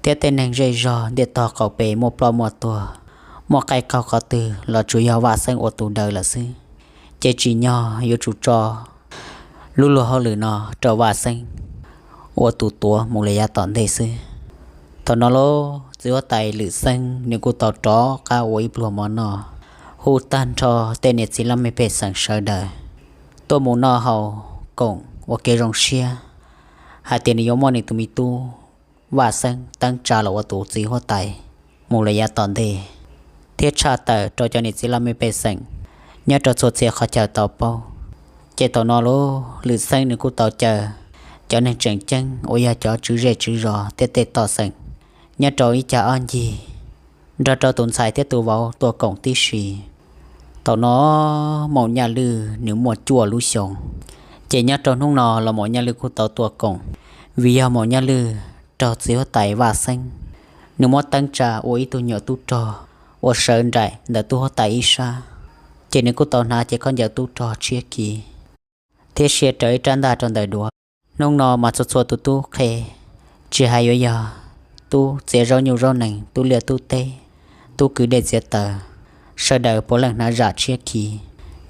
thiab tej neeg zej zog ntiaj tog qaum pem muaj ploj muaj tuag, muaj qaij qaug qhov twg los tsuas yog Vaj Xeeb ua tus daws lawm xwb. Ces tsim nyog yuav tsum tso lub luag hauj lwm no rau Vaj Xeeb ua tus tuav mus lawm yav tom ntej xwb. Thaum no lauj, txiv huab tais Lwm Xeeb nws kuj tau rov qab ua ib pluag mov noj, hu tag nrho tej niam txiv laj mej pej xeem sawv daws tuaj mus noj haus koom ua kev zoo siab hais tias nws yuav muab nws tus me tub Vaj Xeeb teeb tsa los ua tus txiv huab tais mus lawm yav tom ntej, thiab tshaj tawm rau cov niam txiv laj mej pej xeem nyob rau txhua txhia qhov chaw tau paub. Ces thaum no lauj, Lwm Xeeb nws kuj tau caw cov neeg tseem ceeb uas yog cov tswv zej tswv zos thiab tej toj xeem nyob rau ib cag ob ncig nrog rau tus ntxhais thiab tus vauv tuaj koom tib si. Thaum no Maum Nyaj Lwj nws muaj cuaj lub xyoos, ces nyob rau hnub no los Maum Nyaj Lwj kuj tau tuaj koom, vim yog Maum Nyaj Lwj raug txiv huab tais Vaj Xeeb nws muab teeb tsa ua ib tug nyuam tub rog uas sawv nraim ntawm tub huab tais ib sab, ces nws kuj tau hnav cev khaub ncaws tub rog tshiab khiv thiab sia raws ib rab ntaj rau ntawm duav. Hnub no mas txhua txhua tus tub qhe, tsis hais yuav yog tub txiav zaub nyuj zaub nees, tub liaj tub teb, tub kwv dej txiav taws, sawv daws puav leej hnav zam tshiab khiv,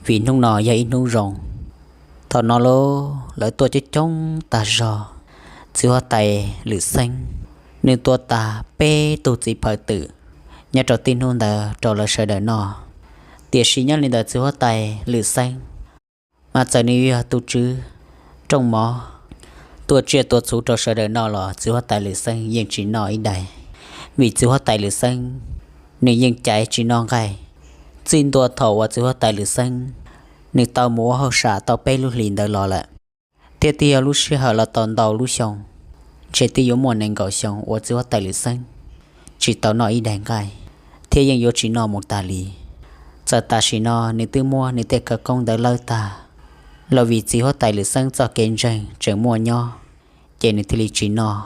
vim hnub no yog ib hnub zoo. Thaum no lauj, lawv tuaj coob coob tag zog. Txiv huab tais Lwm Xeeb nws tua tag peb tug txiv phaw twm nyob rau tib hnub ntawd rau lawv sawv daws noj. Tiam sis nyob li ntawd txiv huab tais Lwm Xeeb mas txawm nws yog tus tswv rooj mov tua tsiaj tua txhuv rau sawv daws noj los txiv huab tais Lwm Xeeb yeej tsis noj ib daim, vim txiv huab tais Lwm Xeeb nws yeej caiv tsis noj nqaij. Txij ntua thaum uas txiv huab tais Lwm Xeeb nws tau mus ua hauj sam tau peb lub hlis ntawd los lawm, thiab twb yog lub sij hawm los tau ntau lub xyoo, ntshe twb yuav muaj nees nkaum xyoo uas txiv huab tais Lwm Xeeb tsis tau noj ib daig nqaij, thiab yeej yuav tsis noj mus tas li. Txawm tam sim no nws twb muab nws tej khawv koob ntawd lawb tag, los vim txiv huab tais Lwm Xeeb txoj kev ntseeg tseem muaj nyob, ces nws thiaj li tsis noj.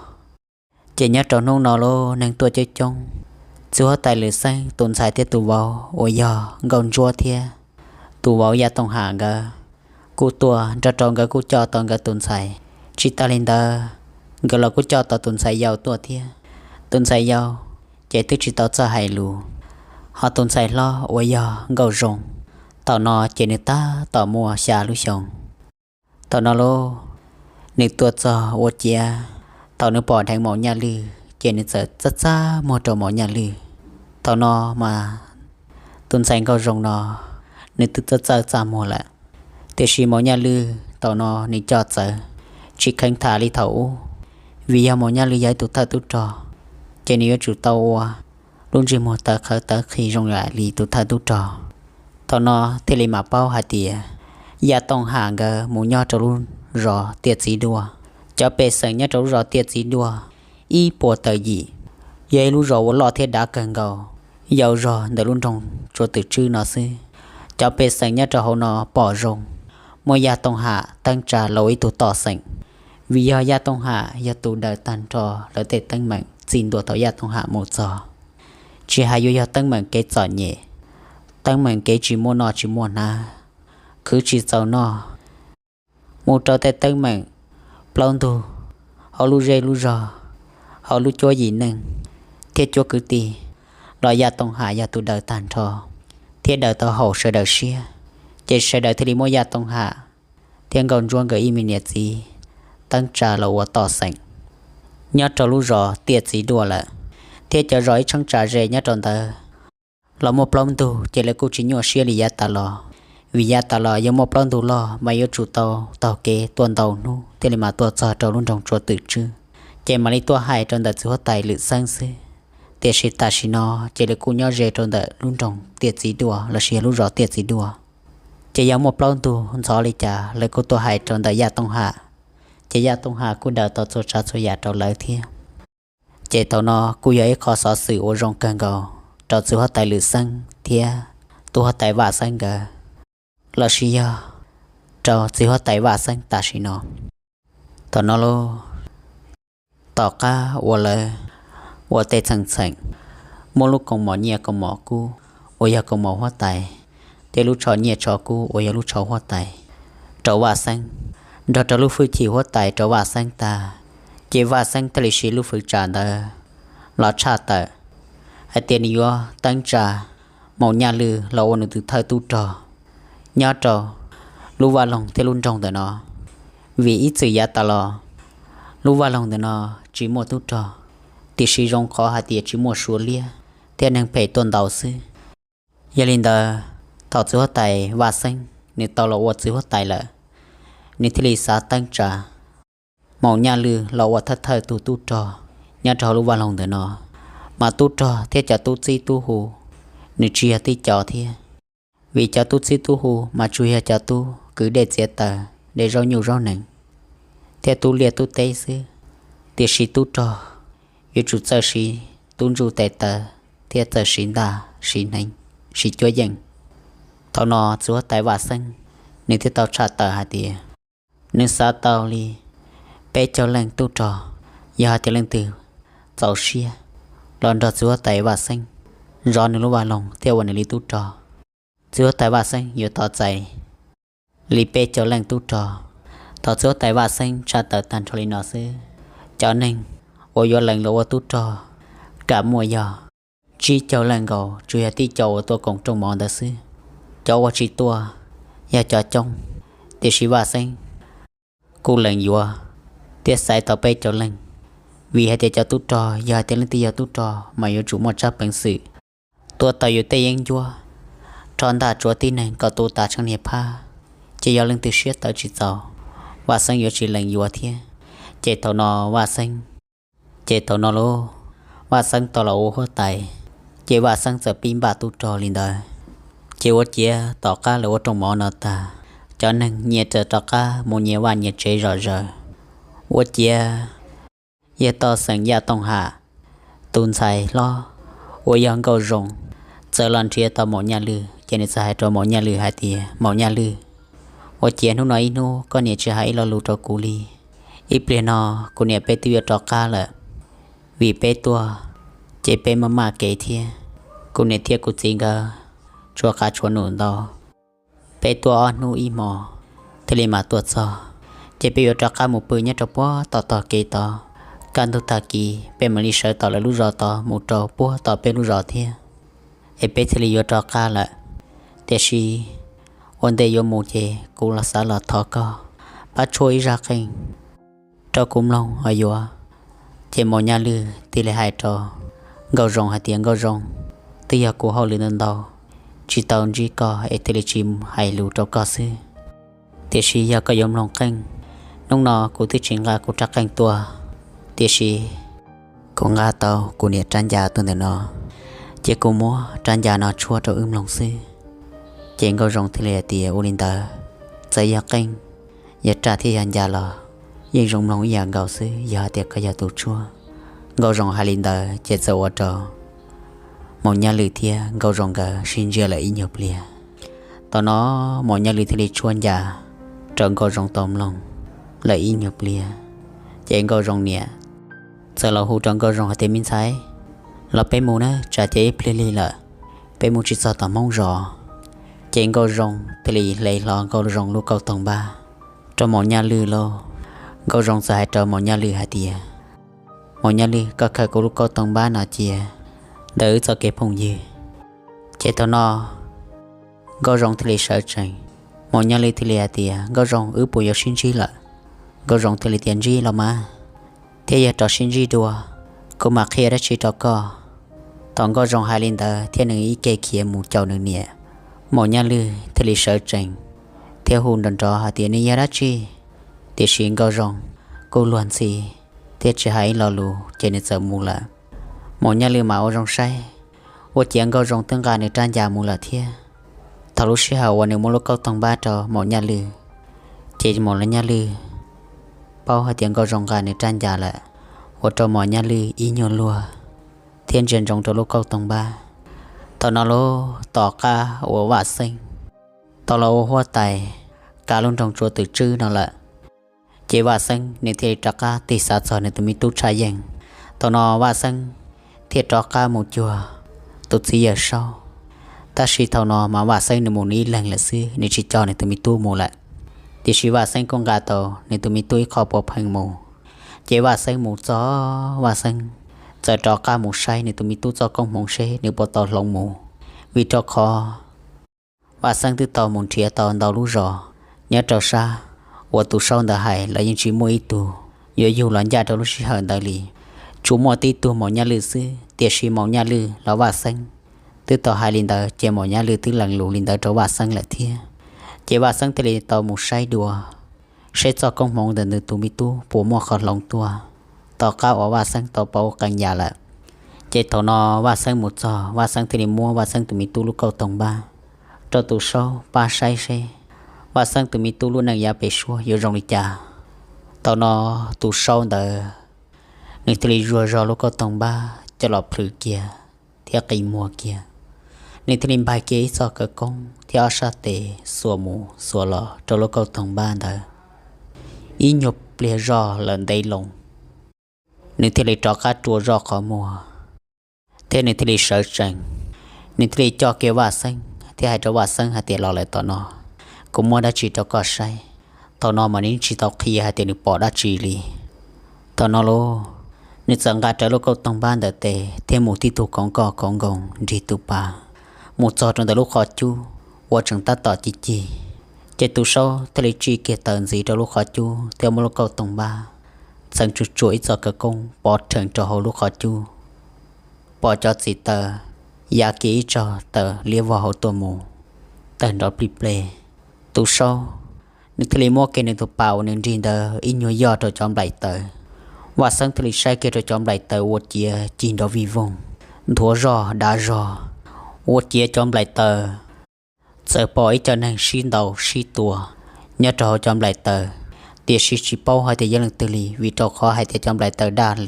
Ces nyob rau hnub no lub neeg tuaj coob coob, txiv huab tais Lwm Xeeb tus ntxhais thiab tus vauv uas yog Nkauj Ntsuab thiab tus vauv Yaj Tooj Ham nkawd kuj tuaj nrog rau nkawd kuj coj tau nkawd tus ntxhais. Tsis tas li ntawd, nkawd los kuj coj tau tus ntxhais yau tuaj thiab. Tus ntxhais yau ces twb tsis tau txawj hais lus, ho tus ntxhais hlob uas yog Nkauj Zoo, thaum no ces nws tab tom muaj xya lub xyoo. Thaum no lauj, nws tuaj txog ua ciav, thaum nws pom dheev Maum Nyaj Lwj ces nws txawm txaj txaj muag rau Maum Nyaj Lwj. Thaum no mas tus ntxhais Nkauj Zoo no nws twb txawj txawj txaj muag lawm, tiam sis Maum Nyaj Lwj thaum no nws coj txawv, tsis kheev tham li thaum ub, vim yog Maum Nyaj Lwj yog ib tug thawj tub rog, ces nws yuav tsum tau ua lub ntsej muag tawv qhawv tawv qhi zoo li tus thawj tub rog. Thaum no thiaj li mam paub hais tias Yaj Tooj Ham nkawd mus nyob rau lub zos Tiaj Txiv Duaj. Cov pej xeem nyob rau lub zos Tiaj Txiv Duaj ib puas tawm yim, yog ib lub zos uas loj thiab dav kawg nkaus, yau zog ntawm lub nroog Tsua Twm Tswb no xwb. Cov pej xeem nyob rau hauv no pom zoo muab Yaj Tooj Ham teeb tsa los ua ib tug tom xeem, vim yog Yaj Tooj Ham yog tus daws tag nrho lawv tej teeb meem txij ntua thaum Yaj Tooj Ham mus txog. Tsis hais yuav yog teeb meem kev txom nyem, teeb meem kev tsis muaj noj tsis muaj hnav, khwv tsis txaus noj, mus rau tej teeb meem plaub ntug hauv lub zej lub zog, hauv lub cuab yim neej thiab cuab kwv tij, los Yaj Tooj Ham yog tus daws tag nrho thiab daws tau haum sawv daws siab. Ces sawv daws thiaj li muab Yaj Tooj Ham thiab Nkauj Ntsuab nkawd ib me niam txiv teeb tsa los ua tom xeem nyob rau lub zos Tiaj Txiv Duaj lawm, thiab cov zos ib cheeb tsam ze nyob rau ntawd los muaj plaub ntug ces lawv kuj tsis nyuaj siab li yav tas los, vim yav tas los yog muaj plaub ntug loj mas yuav tsum tau taug kev tuaj ntau hnub thiaj li mam tuaj txog rau lub nroog Tsua Twm Tswb, ces mam li tuaj hais rau ntawm txiv huab tais Lwm Xeeb xwb. Tiam sis tam sim no ces lawv kuj nyob ze rau ntawm lub nroog Tiaj Txiv Duaj lossis yog lub zos Tiaj Txiv Duaj, ces yog muaj plaub ntug ntxhov li cas lawv kuj tuaj hais rau ntawm Yaj Tooj Ham, ces Yaj Tooj Ham kuj daws tau txhua tsav txhua yam rau lawv thiab. Ces thaum no kuj yog ib qho xov xwm uas zoo kawg nkaus rau txiv huab tais Lwm Xeeb thiab tub huab tais Vaj Xeeb nkawd, lossis yog rau txiv huab tais Vaj Xeeb tam sim no. Thaum no lauj, tom qab uas lawv ua tej txheem txheem, muab lub koom mom nyiaj koom mom kub uas yog koom mom huab tais, thiab lub tsho nyiaj tsho kub uas yog lub tsho huab tais rau Vaj Xeeb, nrog rau lub hwj chim huab tais rau Vaj Xeeb tag, ces Vaj Xeeb thiaj li siv lub hwv tsam ntawd los tshaj tawm hais tias nws yuav teeb tsa Maum Nyaj Lwj los ua nws tus thawj tub rog nyob rau lub vaj loog thiab lub nroog ntawm no. Vim ib txwm yav tas los lub vaj loog ntawm no tsis muaj tub rog, tiam sis zoo qhov hais tias tsis muaj Suav liab thiab neeg phem tuaj ntaus xwb. Yog li ntawd, thaum txiv huab tais Vaj Xeeb nws tau los ua txiv huab tais lawm, nws thiaj li xav teeb tsa Maum Nyaj Lwj los ua thawj thawj tus tub rog nyob rau hauv lub vaj loog ntawm no. Mas tub rog thiab cov tub txib tub hu nws tsis yog tib co thiab, vim cov tub txib tub hu mas tsuas yog cov tub kwv dej txiav taws, de zaub nyuj zaub nees, thiab tub liaj tub teb xwb. Tiam sis tub rog yuav tsum txawj siv tub ntsuj tes taw thiab txawj siv ntaj siv hneev, siv cuab yeej. Thaum no txiv huab tais Vaj Xeeb nws thiaj tau tshaj tawm hais tias nws xav tau li peb caug leej tub rog, yog hais tias leej twg txaus siab los nrog txiv huab tais Vaj Xeeb zov nws lub vaj loog thiab ua nws li tub rog, txiv huab tais Vaj Xeeb yuav tos txais li peb caug leej tub rog. Thaum txiv huab tais Vaj Xeeb tshaj tawm tag nrho li no xwb, cov neeg uas yuav lees los ua tub rog kam muaj yog tsib caug leej nkaus, tsuas yog tib co uas tuaj koom rooj mov ntawd xwb. Cov uas tsis tuaj yog cov coob, tiam sis Vaj Xeeb kuj lees yuav thiab xaiv tau peb caug leej, vim hais tias cov tub rog yog hais tias leej twg yog tub rog mas yuav tsum muaj tsab peev xwm tuav tau yus tej yeeb ncuab, rho ntaj tsuav tib neeg kom tu tas tsheej niag phab, ces yog leej twg siab tawv tsis txaus, Vaj Xeeb yuav tsis lees yuav thiab. Ces thaum no Vaj Xeeb, ces thaum no lauj, Vaj Xeeb tau los ua huab tais, ces Vaj Xeeb txawm pib npaj tub rog li ntawd. Ces ua ciav tom qab lawv ua rooj mov no tag, cov neeg nyias txawm rov qab mus nyias vaj nyias tsev zom zaws. Ua ciav yog toj xeem Yaj Tooj Ham tus ntxhais hlob uas yog Nkauj Zoo txawm los nrhiav tau Maum Nyaj Lwj, ces nws txawm hais rau Maum Nyaj Lwj hais tias, Maum Nyaj Lwj, ua ciav hnub no ib hnub koj niam tsis hais ib lo lus rau kuv li. Ib pliag no kuv niam peb twb yuav rov qab lawm, vim peb tuaj ces peb maj maj kev thiab. Kuv niam thiab kuv txiv nkawd tshuav qav tshuav num ntau, peb tuaj ob hnub ib hmo thiaj li mam tuaj txog, ces peb yuav rov qab mus pw nyob rau puag tom tog kev tod. Kaj ntug tag kis peb mam li sawv tom lawv lub zos tod mus rau puag tom peb lub zos thiab, es peb thiaj li yuav rov qab lawm. Tiam sis ua ntej yuav mus ces kuv los xav los thov koj pab tshuab ib zaj qeej rau kuv mloog os yuav. Ces Maum Nyaj Lwj thiaj li hais rau Nkauj Zoo hais tias, Nkauj Zoo, twb yog kuv hauj lwm ntau ntau, tsis tau ntsib koj es thiaj li tsis hais lus rau koj xwb. Tiam sis yog koj yuav mloog qeej, hnub no kuv twb tsis nqa kuv rab qeej tuaj, tiam sis kuv nqa tau kuv niam rab ncas tuaj ntawm no, ces kuv muab rab ncas no tshuab rau wb mloog xwb. Ces Nkauj Zoo thiaj li hais tias, Ua li ntawd, txawm yog qeej, yog raj thiab yog ncas los yeej zoo mloog ib yam nkaus xwb, yog hais tias koj yog tus tshuab. Nkauj Zoo hais li ntawd ces txawm ua rau Maum Nyaj Lwj thiab Nkauj Zoo nkawd sib ntsia lawm ib nyuag pliag. Thaum no Maum Nyaj Lwj thiaj li tshuab ncas rau Nkauj Zoo tau mloog lawm ib nyuag pliag, ces Nkauj Zoo niam txawm los hu rau Nkauj Zoo hais tias, Me ntxhais, los peb mus nawb, tsam ces ib pliag lig lawm, peb mus tsis txog tom Hmoob zos. Ces Nkauj Zoo thiaj li hle hlo Nkauj Zoo lub kauj toog npab rau Maum Nyaj Lwj lauj. Nkauj Zoo txawm hais rau Maum Nyaj Lwj hais tias, Maum Nyaj Lwj, koj khaws kuv lub kauj toog npab no cia ntawm wb txoj kev phooj ywg. Ces thaum no Nkauj Zoo thiaj li sawv tsees, Maum Nyaj Lwj thiaj li hais tias, Nkauj Zoo, wb puas yuav sib ntsib lawm? Nkauj Zoo thiaj li tias, Ntsib los mas, thiab yog rov sib ntsib dua, kuv mam qhia dab tsi rau koj. Thaum Nkauj Zoo hais li ntawd thiab nws ib ke khiav mus caum nws niam, Maum Nyaj Lwj thiaj li sawv tsees thiab hu nrov nrov hais tias, Nws yog dab tsi? Tiam sis Nkauj Zoo kuj luag ntxhi thiab tsis hais ib lo lus ces nws txawm mus lawm. Maum Nyaj Lwj mam ua zoo saib, ua ciav Nkauj Zoo twb nqa nws rab ncas mus lawm thiab. Thaum lub sij hawm uas nws muab lub kauj toog npab rau Maum Nyaj Lwj, ces Maum Nyaj Lwj paub hais tias Nkauj Zoo nqa nws rab ncas lawm, ua rau Maum Nyaj Lwj ib nyuag luag thiab ntsia ntsoov rau lub kauj toog npab. Thaum no lub tom qab uas Vaj Xeeb tau los ua huab tais kav lub nroog Tsua Twm Tswb no lawm, ces Vaj Xeeb nws thiaj li rov qab tig xav txog nws tus me tub Tshaj Yeej. Thaum no Vaj Xeeb thiaj rov qab mus cuag tus txiv yawg Saub. Tab sis thaum no mas Vaj Xeeb nws mus nws ib leeg lawm xwb, nws tsis coj nws tus me tub mus lawm. Tiam sis Vaj Xeeb kuj nqa tau nws tus me tub ib qho puav pheej mus. Ces Vaj Xeeb mus txog, Vaj Xeeb txawm rov qab mus saib nws tus me tub txoj koob hmoov seb nws puas tau hloov mus, vim rau qhov Vaj Xeeb twb tau mus nrhiav tau ntau lub zos nyob rau sab uas tus Saub ntawd hais los yeej tsis muaj ib tug yuav yug los ncaj rau lub sij hawm ntawd li, tsuas muaj tib tug Maum Nyaj Lwj xwb. Tiam sis Maum Nyaj Lwj los Vaj Xeeb twb tau hais li ntawd, ces Maum Nyaj Lwj twb lees lus li ntawd rau Vaj Xeeb lawm thiab. Ces Vaj Xeeb thiaj li tau mus saib dua seb txoj koob hmoov ntawm nws tus me tub puas muaj qhov hloov tuaj tom qab uas Vaj Xeeb tau pauv qee yam lawm. Ces thaum no Vaj Xeeb mus txog, Vaj Xeeb thiaj li muab Vaj Xeeb tus me tub lub kauj toog npab rau tus Saub pab saib seb Vaj Xeeb tus me tub lub neej yav pem suab yuav zoo li cas. Thaum no tus Saub ntawd nws thiaj li zuag zog lub kauj toog npab coj los plhws kiag thiab qi muag kiag. Nws thiaj li npaj kiag ib txoj kawv koob thiab ob sab tes xuas mus xuas los rau lub kauj toog npab ntawd. Ib nyuag pliag zoj lawm ntev loo, nws thiaj li rov qab rua zoj qhov muag thiab nws thiaj li sawv tsees. Nws thiaj li coj kiag Vaj Xeeb thiab hais rau Vaj Xeeb hais tias, Los lawm tom no, kuv muab dab tsi rau koj saib. Thaum no mas nws tsis tau qhia hais tias nws pom dab tsi li. Thaum no lauj, nws txawm nqa rawv lub kauj toog npab ntawm tes thiab mus tib tug koov koj koov nkoos nrig tus pas mus txog rau ntawm lub qhov cub uas tseem tab tom cig cig. Ces tus Saub thiaj li tsij kiag taws ntxiv rau lub qhov cub thiab muab lub kauj toog npab txeev tsuj tsuam ib txoj kawv koob pov rhees rau hauv lub qhov cub, pom cov txiv taws ya kiag ib tsob taws liab vog hauv tuaj mus, tawg nrov plig pleg. Tus Saub nws thiaj li muab kiag nws tus pas uas nws nrig ntawd ib nyuag yoj rau cov nplaim taws. Vaj Xeeb thiaj li saib kiag rau cov nplaim taws ua ciav cig nrov vij voog, nthuav zog dav zog, ua ciav cov nplaim taws txawm pom ib co neeg sib ntaus sib tua nyob rau hauv cov nplaim taws. tiam sis tsis paub hais tias yog leej twg li, vim rau qhov hais tias cov nplaim taws daj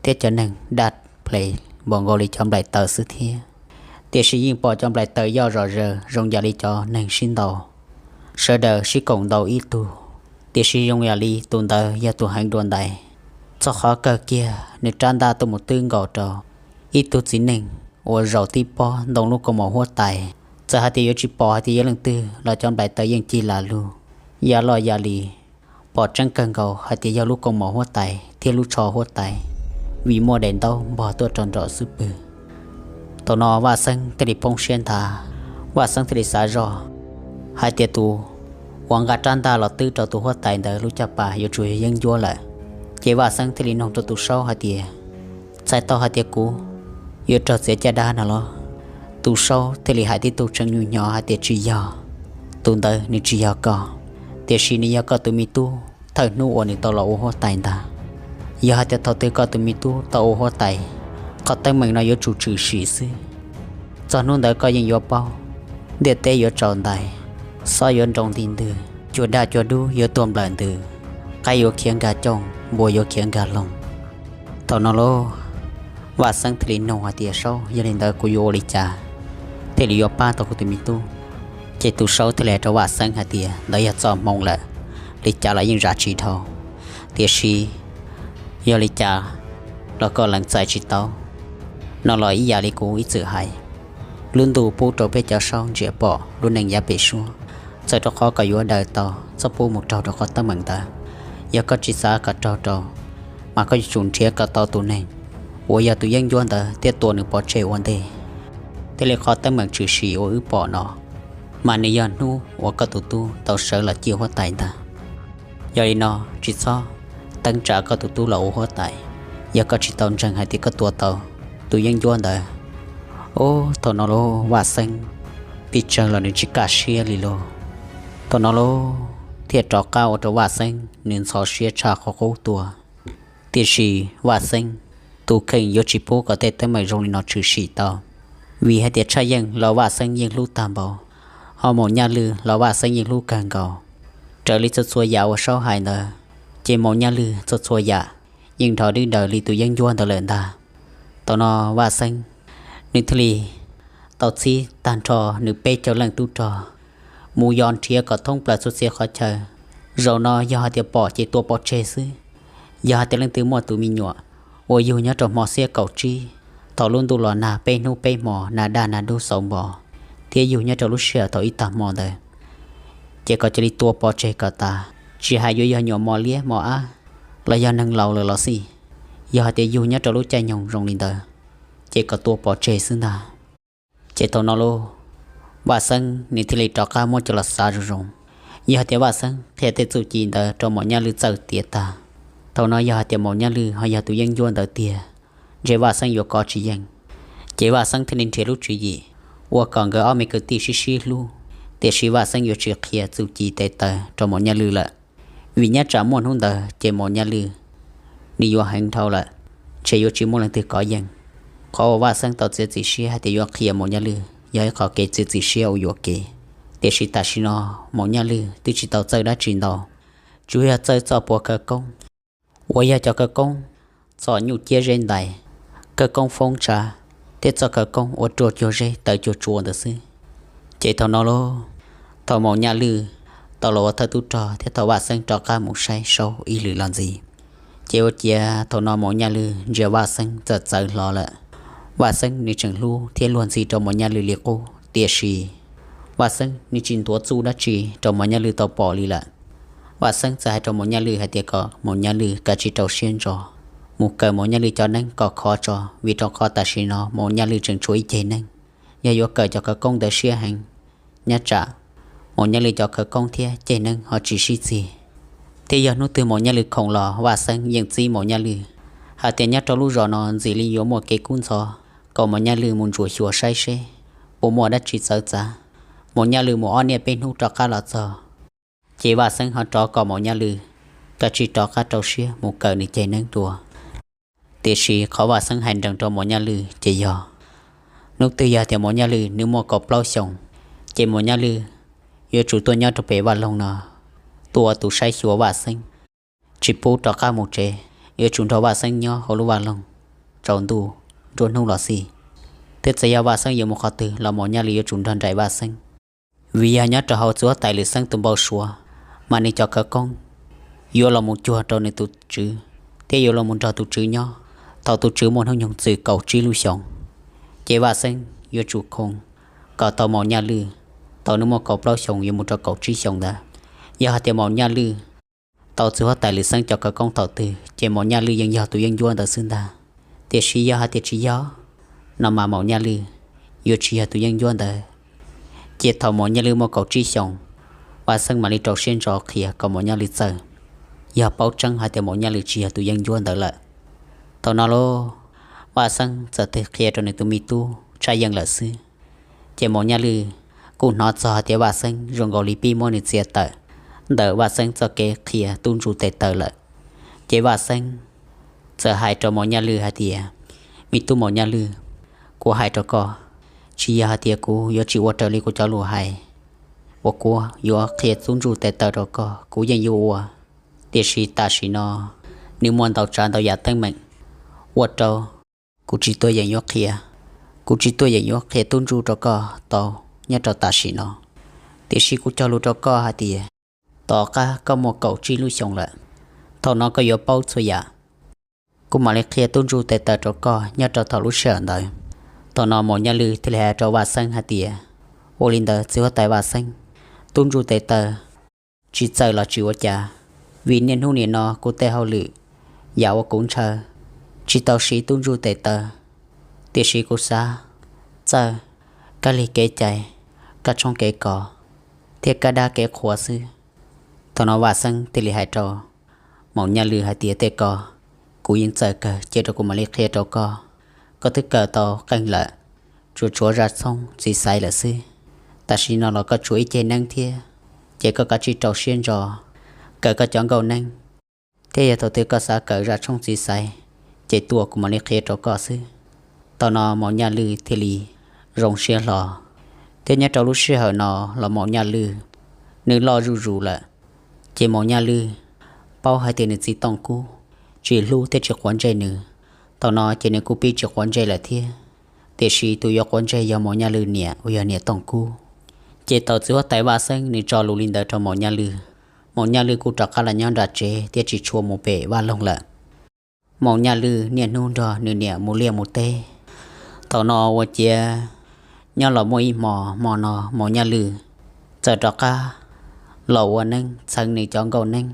thiab cov neeg daj ples npaum nkaus li cov nplaim taws xwb thiab. Tiam sis yeej pom cov nplaim taws yoj zom zaws zoo yam li cov neeg sib ntaus, sawv daws sib koom ntaus ib tug, tiam sis zoo yam li tus ntawd yog tus heev dua ntais. Txog qhov kawg kiag nws rab ntaj tuaj mus twb nkaus rau ib tug txiv neej uas zaum tib pob ntoo lub kaus mom huab tais. Txawm hais tias yuav tsis pom hais tias yog leej twg los cov nplaim taws yeej cig lam lug ya loj ya li, pom tseeb kawg nkaus hais tias yog lub kaus mom huab tais thiab lub tsho huab tais, vim muaj daim ntaub npog tuaj rau nraum xub pwg. Thaum no Vaj Xeeb thiaj li poob siab nthav. Vaj Xeeb thiaj li xav zoj hais tias tus uas nqa rab ntaj los twb rau tus huab tais ntawd lub caj pas yuav tsum yog yeeb ncuab lawm. Ces Vaj Xeeb thiaj li nug rau tus saub hais tias, txhais tau hais tias kuv yuav raug txiav caj dab no los? Tus saub thiaj li hais tib tug tseem nyuam nyuam hais tias tsis yog, tus ntawd nws tsis yog koj, tiam sis nws yog koj tus me tub thawj hnub uas nws tau los ua huab tais ntag. Yog hais tias thaum twg koj tus me tub tau ua huab tais, qhov teeb meem no yuav tsum tshwm sim xwb. Txog hnub ntawd koj yeej yuav paub, ntiaj teb yuav tsaus ntais, xob yuav nroo nti ntws, cua daj cua dub yuav tuag nplawm ntws, qaib yuav khiav nkag cooj, npua yuav khiav nkag loog. Thaum no lauj, Vaj Xeeb thiaj li nug hais tias, saub, yog li ntawd kuv yuav ua li cas thiaj li yuav pab tau kuv tus me tub? Ces tus saub thiaj li hais rau Vaj Xeeb hais tias, ntawd yog txoj hmoo lawm, li cas los yeej zam tsis dhau. Tiam sis yog li cas los koj lees txais tsis tau. No los ib yam li kuv ib txwm hais, lub ntuj pub rau peb cov saub ntsia pom lub neej yav pem suab. Txawm rau qhov koj yuav daws tau, txhob pub mus raug rau qhov teeb meem ntawd. Yog koj tsis xav kom raug rau, mas koj yuav tsum nrhiav kom tau tus neeg uas yog tus yeeb ncuab ntawd thiab tua nws pov tseg ua ntej. Thiaj li qhov teeb meem tshwm sim uas wb pom no, mas nws yog hnub uas koj tus tub tau sawv los ciaj huab tais ntag. Yog li no, tsis txhob teeb tsa koj tus tub los ua huab tais, yog koj tsis tau ntseeg hais tias koj tua tau tus yeeb ncuab ntawd. Ub, thaum no lauj, Vaj Xeeb pib tsawg los nws tsis kaj siab li lauj. Thaum no lauj, thiaj rov qab ua rau Vaj Xeeb nws ntxhov siab tshaj qhov qub tuaj. Tiam sis Vaj Xeeb tus kheej yuav tsis pub kom tej teeb meem zoo li no tshwm sim tau, vim hais tias Tshaj Yeej los Vaj Xeeb yeej hlub tag npaum, ho Maum Nyaj Lwj los Vaj Xeeb yeej hlub kawg nkaus. Raws li txhua txhua yam uas saub hais ntawd, ces Maum Nyaj Lwj txhua txhua yam yeej nrov dwb daws li tus yeeb ncuab ntawd lawm ntag. Thaum no Vaj Xeeb nws thiaj li tau txhib tag nrho nws peb caug leej tub rog mus yos nrhiav kom thoob plaws txhua txhia qhov chaw. Zaum no yog hais tias pom ces tua pov tseg xwb. Yog hais tias leej twg muaj tus me nyuam uas yug nyob rau hmo xiab kaum tsib, thaum lub ntuj los nag peb hnub peb hmo, nag daj nag dub xauv npo, thiab yug nyob rau lub sij hawm thaum ib tag hmo ntawd, ces kom cia li tua pov tseg kom tas, tsis hais yuav yog nyuam mos liab mos ab los yog neeg laus lawm los xij. Yog hais tias yug nyob rau lub caij nyoog zoo li ntawd, ces kom tua pov tseg xwb ntag. Ces thaum no lauj, Vaj Xeeb nws thiaj li rov qab muab coj los xav zoo zoo. Yog hais tias Vaj Xeeb qhia tej txuj ci ntawd rau Maum Nyaj Lwj txawj tiav tag, thaum no yog hais tias Maum Nyaj Lwj ho yog tus yeeb ncuab ntawd tiag, ntshe Vaj Xeeb yuav kov tsis yeej. Ces Vaj Xeeb thiaj li nrhiav lub tswv yim ua kom nkawd ob me kwv tij sib sib hlub, tiam sis Vaj Xeeb yuav tsis qhia txuj ci tes taw rau Maum Nyaj Lwj lawm. Vim nyob tsam muaj hnub ntawd ces Maum Nyaj Lwj nws yuav heev dhau lawm, ntshe yuav tsis muaj leej twg kov yeej. Qhov uas Vaj Xeeb tau txiav txim siab hais tias yuav qhia Maum Nyaj Lwj yog ib qhov kev txiav txim siab uas yuam kev. Tiam sis tam sim no Maum Nyaj Lwj twb tsis tau txawj dab tsi ntau, tsuas yog txawj txoj puav khawv koob, uas yog cov khawv koob txom nyuj ciab zeb ntais, khawv koob foob tshav, thiab txoj khawv koob uas ruaj cuag zeb tawv cuag tsua ntawd xwb. Ces thaum no lauj, thaum Maum Nyaj Lwj tau los ua thawj tub rog thiab thaum Vaj Xeeb rov qab mus saib saub ib lwm los ntxiv, ces ua ciav thaum no Maum Nyaj Lwj ntsia Vaj Xeeb txawm txawv hlo lawm. Vaj Xeeb nws tseem hlub thiab luag ntxhi rau Maum Nyaj Lwj li qub, tiam sis Vaj Xeeb nws tsis ntuav txuj dab tsi rau Maum Nyaj Lwj tau pom li lawm. Vaj Xeeb txawm hais rau Maum Nyaj Lwj hais tias kom Maum Nyaj Lwj kav tsij rau siab ntso mus kawm Maum Nyaj Lwj cov neeb kom khov tso, vim rau qhov tam sim no Maum Nyaj Lwj tseem tshuav ib ceg neeb. Yog yuav kawm cov khawv koob ntawd siab heev, nyob tsam Maum Nyaj Lwj cov khawv koob thiab ceg neeb ho tsis sib txig. Thiab yog hnub twg Maum Nyaj Lwj khoom los Vaj Xeeb yeej txib Maum Nyaj Lwj hais tias nyob rau lub zos no ntxim li yuav muaj kev kub ntxhov, kom Maum Nyaj Lwj mus ntsuas xyuas saib seb puas muaj dab tsi txawv txav. Maum Nyaj Lwj mus ob niaj peb hnub rov qab los txog, ces Vaj Xeeb ho rov kom Maum Nyaj Lwj kav tsij rov qab rau siab mus kawm nws ceg neeb dua. Tiam sis qhov Vaj Xeeb hais nrees rau Maum Nyaj Lwj ces yog, hnub twg yog tias Maum Nyaj Lwj nws muaj kaum plaub xyoos, ces Maum Nyaj Lwj yuav tsum tuaj nyob rau pem vaj loog no tua tus saib xyuas Vaj Xeeb, tsis pub rov qab mus tsev, yuav tsum nrog Vaj Xeeb nyob hauv lub vaj loog tsaus ntuj nruab hnub los xij. Thiab txawm yog Vaj Xeeb yuav mus qhov twg los Maum Nyaj Lwm yuav tsum nrog nraim Vaj Xeeb. Vim yog nyob rau hauv txiv huab tais Lwm Xeeb tus npau suav, mas nws cov khawv koob yuav los mus cuag rau nws tus tswv, thiab yuav los mus nrog tus tswv nyob thaum tus tswv muaj hnub nyoog txwm kaum tsib lub xyoos. Ces Vaj Xeeb yuav tsum khoov kom tau Maum Nyaj Lwm thaum nws muaj kaum plaub xyoos yuav mus rau kaum tsib xyoos ntawd. Yog hais tias Maum Nyaj Lwm tau txiv huab tais Lwm Xeeb cov khawv koob thaum twg, ces Maum Nyaj Lwm yeej yog tus yeeb ncuab ntawd xwb ntag. Tiam sis yog hais tias tsis yog no mas Maum Nyaj Lwm yuav tsis yog tus yeeb ncuab ntawd. Ces thaum Maum Nyaj Lwm muaj kaum tsib xyoos, Vaj Xeeb mam li rau siab ntso qhia kom Maum Nyaj Lwm txawj, yog paub tseeb hais tias Maum Nyaj Lwm tsis yog tus yeeb ncuab ntawd lawm. Thaum no lauj, Vaj Xeeb txawm tig qhia rau nws tus me tub tshaj yeej lawm xwb. Ces Maum Nyaj Lwm kuj hnov txog hais tias Vaj Xeeb zoo nkaus li pib muab nws txiav tawm ntawm Vaj Xeeb txoj kev qhia tub ntsuj tes taw lawm. Ces Vaj Xeeb txawm hais rau Maum Nyaj Lwm hais tias, Me tub Maum Nyaj Lwm, kuv hais rau koj, tsis yog hais tias kuv yuav tsis ua raws li kuv cov lus hais uas kuv yuav qhia tub ntsuj tes taw rau koj, kuv yeej yuav ua. Tiam sis tam sim no nws muaj ntau tsav ntau yam teeb meem ua rau kuv tsis tuaj yeem yuav qhia, kuv tsis tuaj yeem yuav qhia tub ntsuj rau koj tau nyob rau tam sim no. Tiam sis kuv cog lus rau koj hais tias tom qab koj muaj kaum tsib lub xyoos lawm, thaum no koj yuav paub txhua yam. Kuv mam li qhia tub ntsuj tes taw rau koj nyob rau thaum lub sij hawm ntawd. Thaum no Maum Nyaj Lwm thiaj li hais rau Vaj Xeeb hais tias, Ua li ntawd txiv huab tais Vaj Xeeb, tub ntsuj tes taw tsis txawj los tsis ua cas, vim niaj hnub nim no kuv tej hauj lwm yam uas kuv ntshaw tsis tau siv tub ntsuj tes taw, tiam sis kuv xav txawj kab lig kev cai, kab tshoob kev kos, thiab kab dab kev qhuas xwb. Thaum no Vaj Xeeb thiaj li hais rau Maum Nyaj Lwm hais tias, Tej ko kuv yeej txawj kawg, cia rau kuv mam li qhia rau koj. Koj twb kawm tau qeej lawm, tsuas tshuav zaj tshoob txiv xaiv lawm xwb. Tam sim no los koj tshuav ib ceg neeb thiab, ces koj kav tsij rau siab ntso kawm koj cov nkauj neeb, thiab yog thaum twg koj xav kawm zaj tshoob txiv xaiv, ces tuaj kuv mam li qhia rau koj xwb. Thaum no Maum Nyaj Lwm thiaj li zoo siab hlo, thiab nyob rau lub sij hawm no los Maum Nyaj Lwm nws loj zuj zus lawm. Ces Maum Nyaj Lwm paub hais tias nws txiv Tooj Kub tsis hlub thiab tsis quav ntsej nws. Thaum no ces nws kuj pib tsis quav ntsej lawm thiab, tiam sis tus yuav quav ntsej yog Maum Nyaj Lwm niam uas yog niam Tooj Kub. Ces thaum txiv huab tais Vaj Xeeb nws tso lus li ntawd rau Maum Nyaj Lwm, Maum Nyaj Lwm kuj rov qab los nyob nram tsev thiab tsis tshua mus pem vaj loog lawm. Maum Nyaj Lwm niaj hnub nrog nws niam mus liaj mus teb. Thaum no ua ciav nyob los muaj ib hmo, hmo no Maum Nyaj Lwm txawm rov qab los ua neeb txheev nws cov nkauj neeb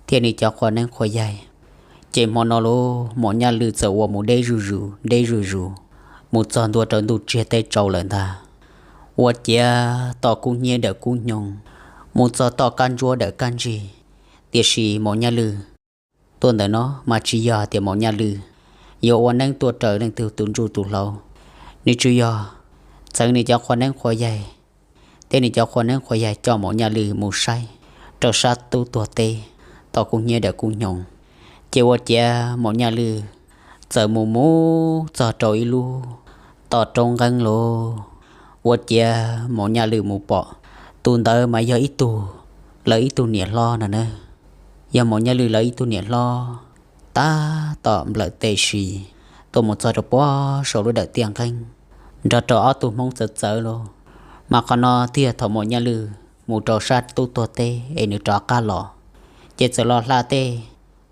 thiab nws cov qhua neeb qhua yaig. Ces hmo no lauj, Maum Nyaj Lwm txawm ua mus deb zuj zus deb zuj zus, mus txog ntua rau ntuj tsiag teb tsaus lawm ntag. Ua ciav toj kub hnyiab dawm kub hnyoo, mus txog toj kab ntsuab dawm kab ntsig. Tiam sis Maum Nyaj Lwm tuaj ntawm no mas tsis yog tias Maum Nyaj Lwm yuav ua neeb tuaj raws leej twg tus ntsuj tus hlauv. Nws tsuas yog txheev nws cov qhua neeb qhua yaig, thiab nws cov qhua neeb qhua yaig coj Maum Nyaj Lwm mus saib rau sab tub tuag teb, toj kub hnyiab dawm kub hnyoo. Ces ua ciav Maum Nyaj Lwm txawm mus mus txog rau ib lub toj roob nqeeb lauj. Ua ciav Maum Nyaj Lwm mus pom tus ntawd mas yog ib tug, lawv ib tug niam hlob no na. Yog Maum Nyaj Lwm lawv ib tug niam hlob tab tom nplawm tes si tuaj mus txog rau puag saum lub dawm tiaj nqeeb nrog rau ob tug hmoob txawv txawv lauj. Mas qhov no thiaj thaum Maum Nyaj Lwm mus rau sab tub tuag teb es nws rov qab los, ces txawm los hla tej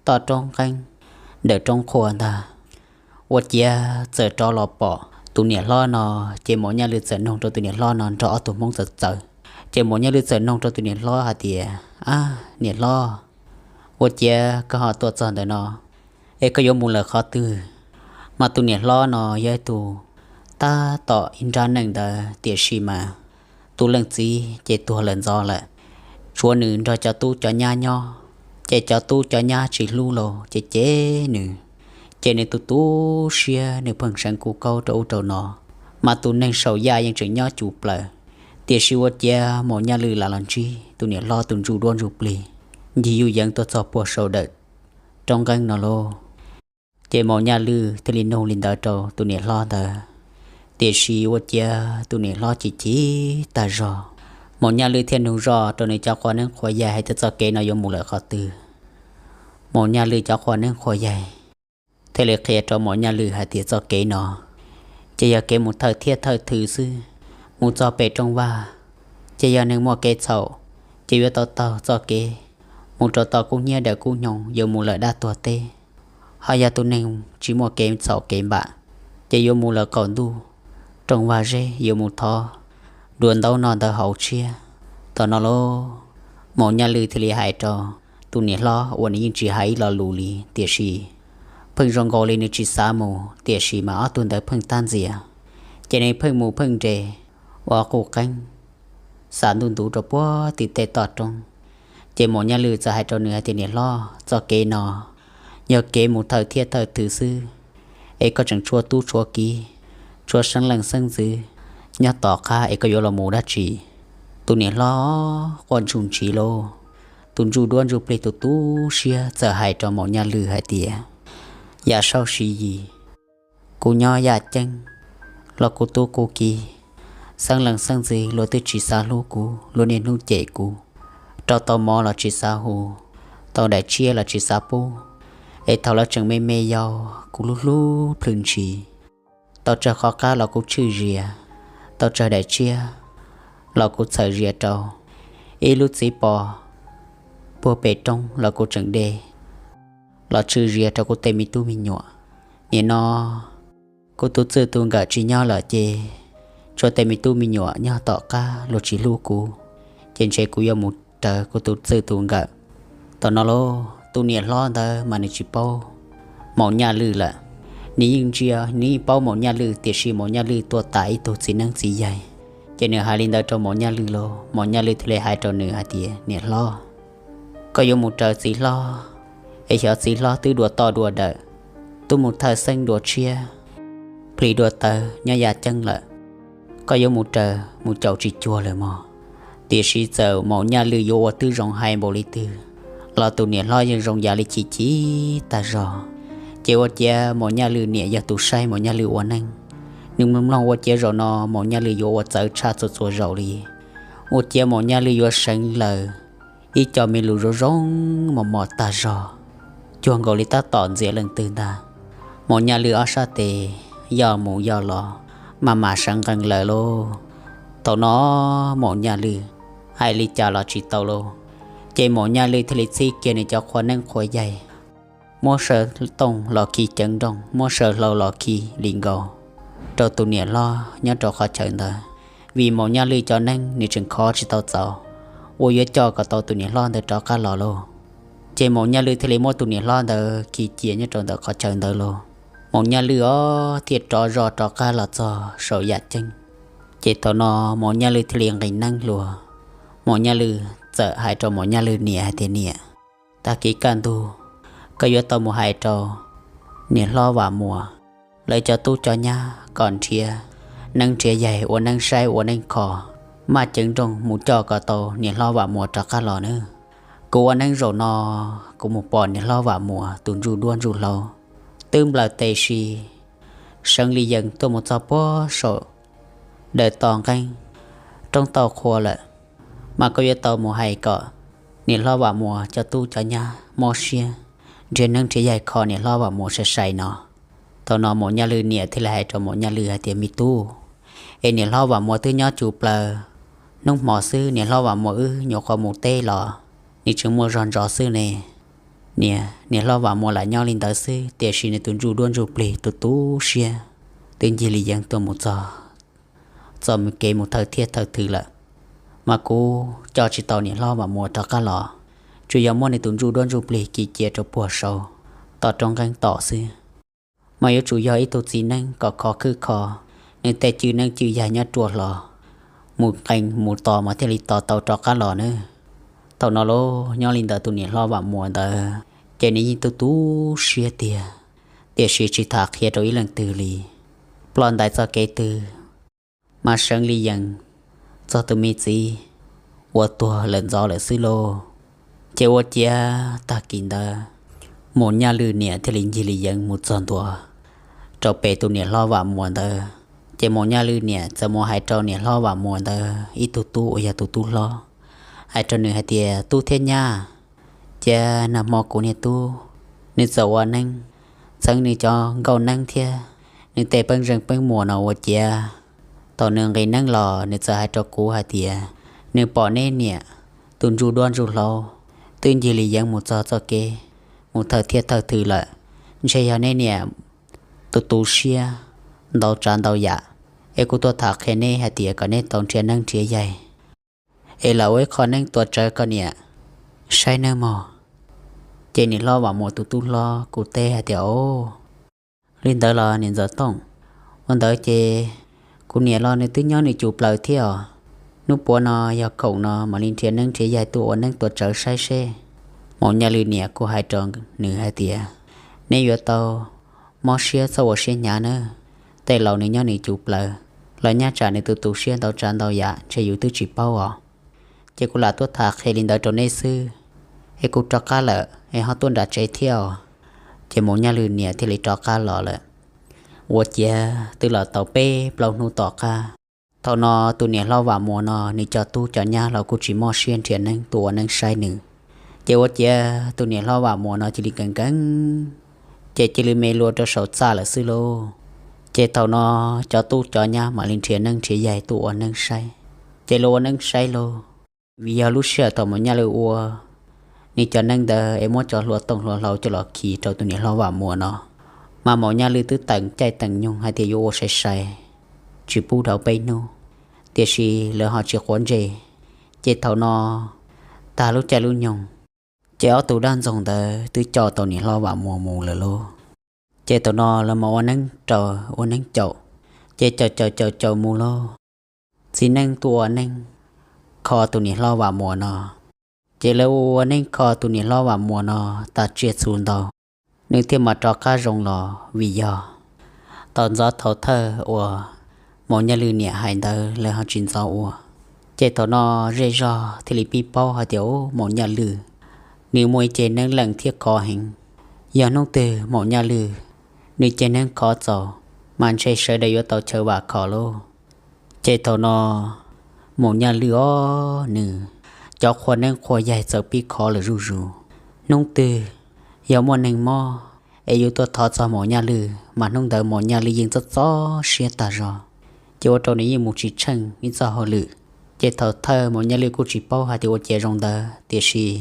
toj roob nqeeb ntawm roob qhua ntag. Ua ciav txawm rov los pom tus niam hlob no, ces Maum Nyaj Lwm txawm nug rau tus niam hlob no nrog ob tug hmoob txawv txawv. Ces Maum Nyaj Lwm txawm nug rau tus niam hlob hais tias, Ab niam hlob, ua ciav koj ho tuaj txog ntawm no es koj yuav mus lawm qhov twg? Mas tus niam hlob no yog ib tug tab tom ib nrab neej ntawd, tiam sis mas tus leej txiv ces tuag lawm ntxov lawm, tshuav nws nrog cov tub cov nyab nyob, ces cov tub cov nyab tsis hlub los ces cem nws, ces nws tu tu siab, nws pheej seev kuv kaub rau ub rau no, mas tus neeg saum yaj yeej tseem nyob cuj plaws. Tiam sis ua ciav Maum Nyaj Lwm lam los ntsib tus niam hlob tus ntsuj duab ntsuj plig ncig yuj yeev tuaj txog puag saum dawm roob nqeeb no lauj. Ces Maum Nyaj Lwm thiaj li nug li ntawd rau tus niam hlob ntawd, tiam sis ua ciav tus niam hlob chim chim tag zog, Maum Nyaj Lwj thiaj nug zoj rau nws cov qhua neeb qhua yaig hais tias txoj kev no yuav mus lawm qhov twg. Maum Nyaj Lwj cov qhua neeb qhua yaig thiaj li qhia rau Maum Nyaj Lwj hais tias txoj kev no ces yog kev mus thawj thiab thawj thwv xwb. Mus txog pem rooj vag ces yog neeg muaj kev txhaum ces yuav tau taug txoj kev mus rau tom kub hnyiab daws kub nyoog yuav mus lawm dab tuag teb. Ho yog tus neeg tsis muaj kev txhaum kev npam ces yuav mus lawm qaum ntuj, rooj vag zeb, yuav mus thov dua ntaub noj ntawv haus tshiab. Thaum no lauj, Maum Nyaj Lwj thiaj li hais rau tus niam hlob uas nws yeej tsis hais ib lo lus li tiam sis pheej zoo nkaus li nws tsis xav mus tiam sis mas ob tug ntawd pheej tab ntxias, ces nws pheej mus pheej nres ua qub qeeb, xa ntuj ntub rau puag tim tej toj roob. Ces Maum Nyaj Lwj txawm hais rau nws hais tias niam hlob, txoj kev no yog kev mus thawj thiab thawj thwv xwb, es koj tseem tshuav tub tshuav kiv, tshuav xeeb leej xeeb ntxwv nyob tom qab es koj yuav los mus dab tsi? Tus niam hlob quaj ntsuj ntsiv lauj, tus ntsuj duab ntsuj plig tus tu siab txawm hais rau Maum Nyaj Lwj hais tias yam saub siv yis, kuv nyob yaj ceeb los kuv tub kuv kiv, xeeb leej xeeb ntxwv luag twb tsis xav hlub kuv, luag niaj hnub cem kuv, rau tau mov los tsis xav hu, tau daim tshiab los tsis xav pub, es thaum lawv tseem me me yaus kuv hlub hlub plhws ntshis, tau tsawg qhov qab los kuv tshwj zias, tau tsawg daim tshiab los kuv txhawm zias rau, ib lub txiv pos puag pem roob los kuv tseem de los tshwj zias rau kuv tej me tub me nyuam. Nim no kuv tus txij tus nkawm tsis nyob lawm ces tshuav tej me tub me nyuam nyob tom qab luag tsis hlub kuv, ces ntshe kuv yuav mus raws kuv tus txij tus nkawm. Thaum no lauj, tus niam hlob ntawd mas nws tsis paub Maum Nyaj Lwj lawm. Nws yeej ntsia, nws yeej paub Maum Nyaj Lwj tiam sis Maum Nyaj Lwj tuaj tas ib tug txiv neeb txiv yaig, ces nws hais li ntawd rau Maum Nyaj Lwj lauj, Maum Nyaj Lwj thiaj li hais rau nws hais tias niam hlob, koj yuav mus raws txiv hlob, es xyov txiv hlob twb dua toj dua dawm, twb mus thawj xeeb dua tshiab, plig dua tawv nyob yaj ceeb lawm, koj yuav mus raws mus caum tsis cuag lawm mog. Tiam sis txawm Maum Nyaj Lwj yuav ua tib zoo hais npaum li twg los tus niam hlob yeej zoo yam li chim chim tag zog. Ces ua ciav Maum Nyaj Lwj niam yog tus saib Maum Nyaj Lwj ua neej, nws mloog mloog ua ciav zaum no Maum Nyaj Lwj yuav ua txawv tshaj txhua txhua zaus li. Ua ciav Maum Nyaj Lwj yuav seev lawm ib co me lus zoo zoo mos mos tag zog, cuag nkaus li tab tom ntxias leej twg ntag. Maum Nyaj Lwj ob sab tes yoj mus yoj los, mas mam seev nqees lawm lauj. Thaum no Maum Nyaj Lwj hais li cas los tsis tau lauj, ces Maum Nyaj Lwj thiaj li txib kiag nws cov qhua neeb qhua yaig, muab saw tooj los khi ceev nrooj, muab saw hlau los khi li nkaus rau tus niam hlob nyob rau qhov chaw ntawd, vim Maum Nyaj Lwj cov neeb nws tseem khov tsis tau txaus uas yuav coj kom tau tus niam hlob ntawd rov qab los lauj. Ces Maum Nyaj Lwj thiaj li muab tus niam hlob ntawd khi cia nyob rau ntawm qhov chaw ntawd lauj. Maum Nyaj Lwj os thiaj rov zoj rov qab los txog saum yaj ceeb. Ces thaum no Maum Nyaj Lwj thiaj li nqis neeb hlo, Maum Nyaj Lwj txawm hais rau Maum Nyaj Lwj niam hais tias niam, tag kis kaj ntug koj yuav tau mus hais rau niam hlob Vam Muas, lawv cov tub cov nyab kom nrhiav neeb nrhiav yaig ua neeb saib ua neeb kho, maj ceev nrooj mus coj kom tau niam hlob Vam Muas rov qab los nawb. Kuv ua neeb zaum no, kuv mus pom niam hlob Vam Muas tus ntsuj duab ntsuj hlauv twb nplawm tes si, seev li yees tuaj mus txog puag saum daws to nqeeb roob tauj qhua lawm, mas koj yuav tau mus hais kom niam hlob Vam Muas cov tub cov nyab mob siab nrhiav neeb nrhiav yaig kho niam hlob Vam Muas sai sai no. Thaum no Maum Nyaj Lwj niam thiaj li hais rau Maum Nyaj Lwj hais tias me tub, es niam hlob Vam Muas twb nyob tsum plaws hnub hmo xwb, niam hlob Vam Muas wb nyuam qhuav mus teb los nws tseem muaj zog ntsos xwb ne. Niam, niam hlob Vam Muas lam nyob li ntawd xwb tiam sis nws tus ntsuj duab ntsuj plig tus tu siab twb ncig li yees tuaj mus txog txoj kev mus thawj thiab thawj thwv lawm, mas kuv coj tsis tau niam hlob Vam Muas rov qab los, tsuas yog muab nws tus ntsuj duab ntsuj plig kiv cia rau puag saud toj roob nqeeb tom xwb. Mas yuav tsum yog ib tug txiv neeb kom khov khwb kho nws tej cwj neeb cwj yaig nyob ruaj hlo, mus qee mus tos mas thiaj li tos tau rov qab los nawb. Thaum no lauj, nyob li ntawd tus niam hlob Vam Muas ntawd ces nws yeej tu tu siab tiag, tiam sis tsis tham qhia rau ib leej twg li. Ploj ntais txoj kev twg mas seev li yees txog tus me txiv uas tuag lawm ntxov lawm xwb lauj. Ces ua ciav tag kis ntawd Maum Nyaj Lwj niam thiaj li ncig li yees mus txog ntua rau pem tus niam hlob Vam Muas ntawd. Ces Maum Nyaj Lwm niam txawm mus hais rau niam hlob Vam Muas ntawd ib tug tub uas yog tus tub hlob, hais rau nws hais tias, Tub thiab nyab, cia nag hmo kuv niag tub nws txawm ua neeb, txheeb nws cov nkauj neeb thiab nws tej peeb zeej peeb muas no ua ciav. Thaum nws nqis neeb los nws txawm hais rau kuv hais tias nws pom neb niam tus ntsuj duab ntsuj hlauv twb ncig li yeev mus txog txoj kev, mus thawj thiab thawj thwm lawm. Ntshe yog neb niam tus tu siab ntau tsav ntau yam, es kuv tuaj tham qhia neb hais tias kom neb tau nrhiav neeb nrhiav yaig es lam ua ib qho neeb tua tsawv koj niam saib nawb mog. Ces niam hlob Vam Muas tus tub hlob kuj teb hais tias, Au, li ntawd los niam Ntxawm Tooj, ua ntawd ces kuv niam los nws twb nyob nws cum plaws thiab os. Hnub puav no yog khoom no mam li nrhiav neeb nrhiav yaig tuaj ua neeb tua tsawv saib seb. Maum Nyaj Lwm niam kuj hais rau nws hais tias, Neb yuav tau mob siab txhob ua siab hnyav nawb. Tej laus nws nyob nws cum plaws los nyab tsam nws tus tu siab ntau tsav ntau yam ntshe yus twb tsis paub os. Ces kuv lam tuaj tham qhia li ntawd rau neb xwb, es kuv rov qab lawm es ho tuaj nram tsev thiab os. Ces Maum Nyaj Lwm niam thiaj li rov qab los lawm. Ua ciav twb los tau peb plaub hnub tom qab, thaum no tus niam hlob Vam Muas no nws cov tub cov nyab los kuj tsis mob siab nrhiav neeb tuaj ua neeb saib nws. Ces ua ciav tus niam hlob Vam Muas no cia li nkees nkees, ces cia li me lua rau saum txaj lawm xwb lauj. Ces thaum no cov tub cov nyab mam li nrhiav neeb nrhiav yaig tuaj ua neeb saib. Ces lawv ua neeb saib lauj, vim yog lub sij hawm thaum Maum Nyaj Lwm ua nws cov neeb ntawd es muab cov hlua tooj hlua hlau coj los khi rau tus niam hlob Vam Muas no, mas Maum Nyaj Lwm twb teem caij teem nyoog hais tias yuav ua sai sai, tsis pub dhau peb hnub, tiam sis lawv ho tsis quav ntsej. Ces thaum no tag lub caij lub nyoog, ces ob tug dab ntxoog ntawd twb coj tau niam hlob Vam Muas mus lawm lauj. Ces thaum no lawv mam ua neeb rau ua neeb caum, ces caum caum caum caum mus lauj, txiv neej tuaj ua neeb kho tus niam hlob Vam Muas no. Ces lawv ua neeb kho tus niam hlob Vam Muas no tag tsiaj txhu ntau, nws thiaj mam rov qab zoo los vim yog tau ntxov thaum thawj uas Maum Nyaj Lwm niam hais ntawd lawv ho tsis ntxov ua. Ces thaum no zej zog thiaj li pib paub hais tias, Ub, Maum Nyaj Lwm nws muaj ib ceg neeb leej thiab khov heev. Yog hnub twg Maum Nyaj Lwm nws ceg neeb khov txaus, mas ntshe sawv daws yuav tau chaw vam khom lauj. Ces thaum no Maum Nyaj Lwm os, nws cov qhua neeb qhua yaig txawm pib khov lawm zuj zus. Hnub twg yog muaj neeg mob es yuav tuaj thov txog Maum Nyaj Lwm, mas hnub ntawd Maum Nyaj Lwm yeej txob txob siab tag zog, ces ua rau nws yeej mus tsis tsheej ib txoj hauj lwm. Ces thaum thawj Maum Nyaj Lwm kuj tsis paub hais tias ua cas zoo ntawd, tiam sis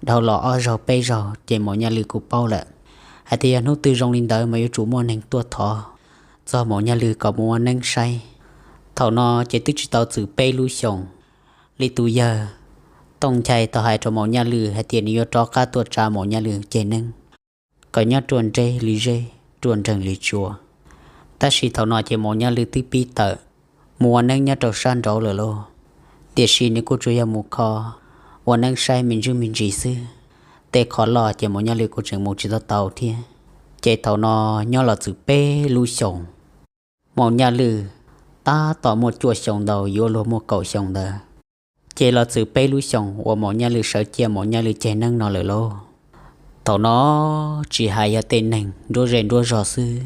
dhau los ob zaug peb zaug ces Maum Nyaj Lwm kuj paub lawm hais tias yog hnub twg zoo li ntawd mas yuav tsum muaj neeg tuaj thov txog Maum Nyaj Lwm kom mus ua neeb saib. Thaum no ces twb tsis tau txwm peb lub xyoos li tus yawg Tooj Nchai tau hais rau Maum Nyaj Lwm hais tias nws yuav rov qab tuaj tsa Maum Nyaj Lwm ceg neeb kom nyob ruaj nreb li zeb, ruaj nreeg li tsua. Tab sis thaum no ces Maum Nyaj Lwm twb pib tawm mus ua neeb nyob rau sab nraud lawm lauj. Tiam sis nws kuj tsuas yog mus kho ua neeb saib me ntsis me ntsis xwb. Tej qhov loj ces Maum Nyaj Lwm kuj tseem mus tsis tau tau thiab. Ces thaum no nyob los txwm peb lub xyoos, Maum Nyaj Lwm tab tom muaj cuaj xyoo ntau yuav luag muaj kaum xyoo ntawd. Ces los txwm peb lub xyoos uas Maum Nyaj Lwm sawv cia Maum Nyaj Lwm ceg neeb no lawm lauj. Thaum no tsis hais yog tej neeg nruab zej nruab zog xwb,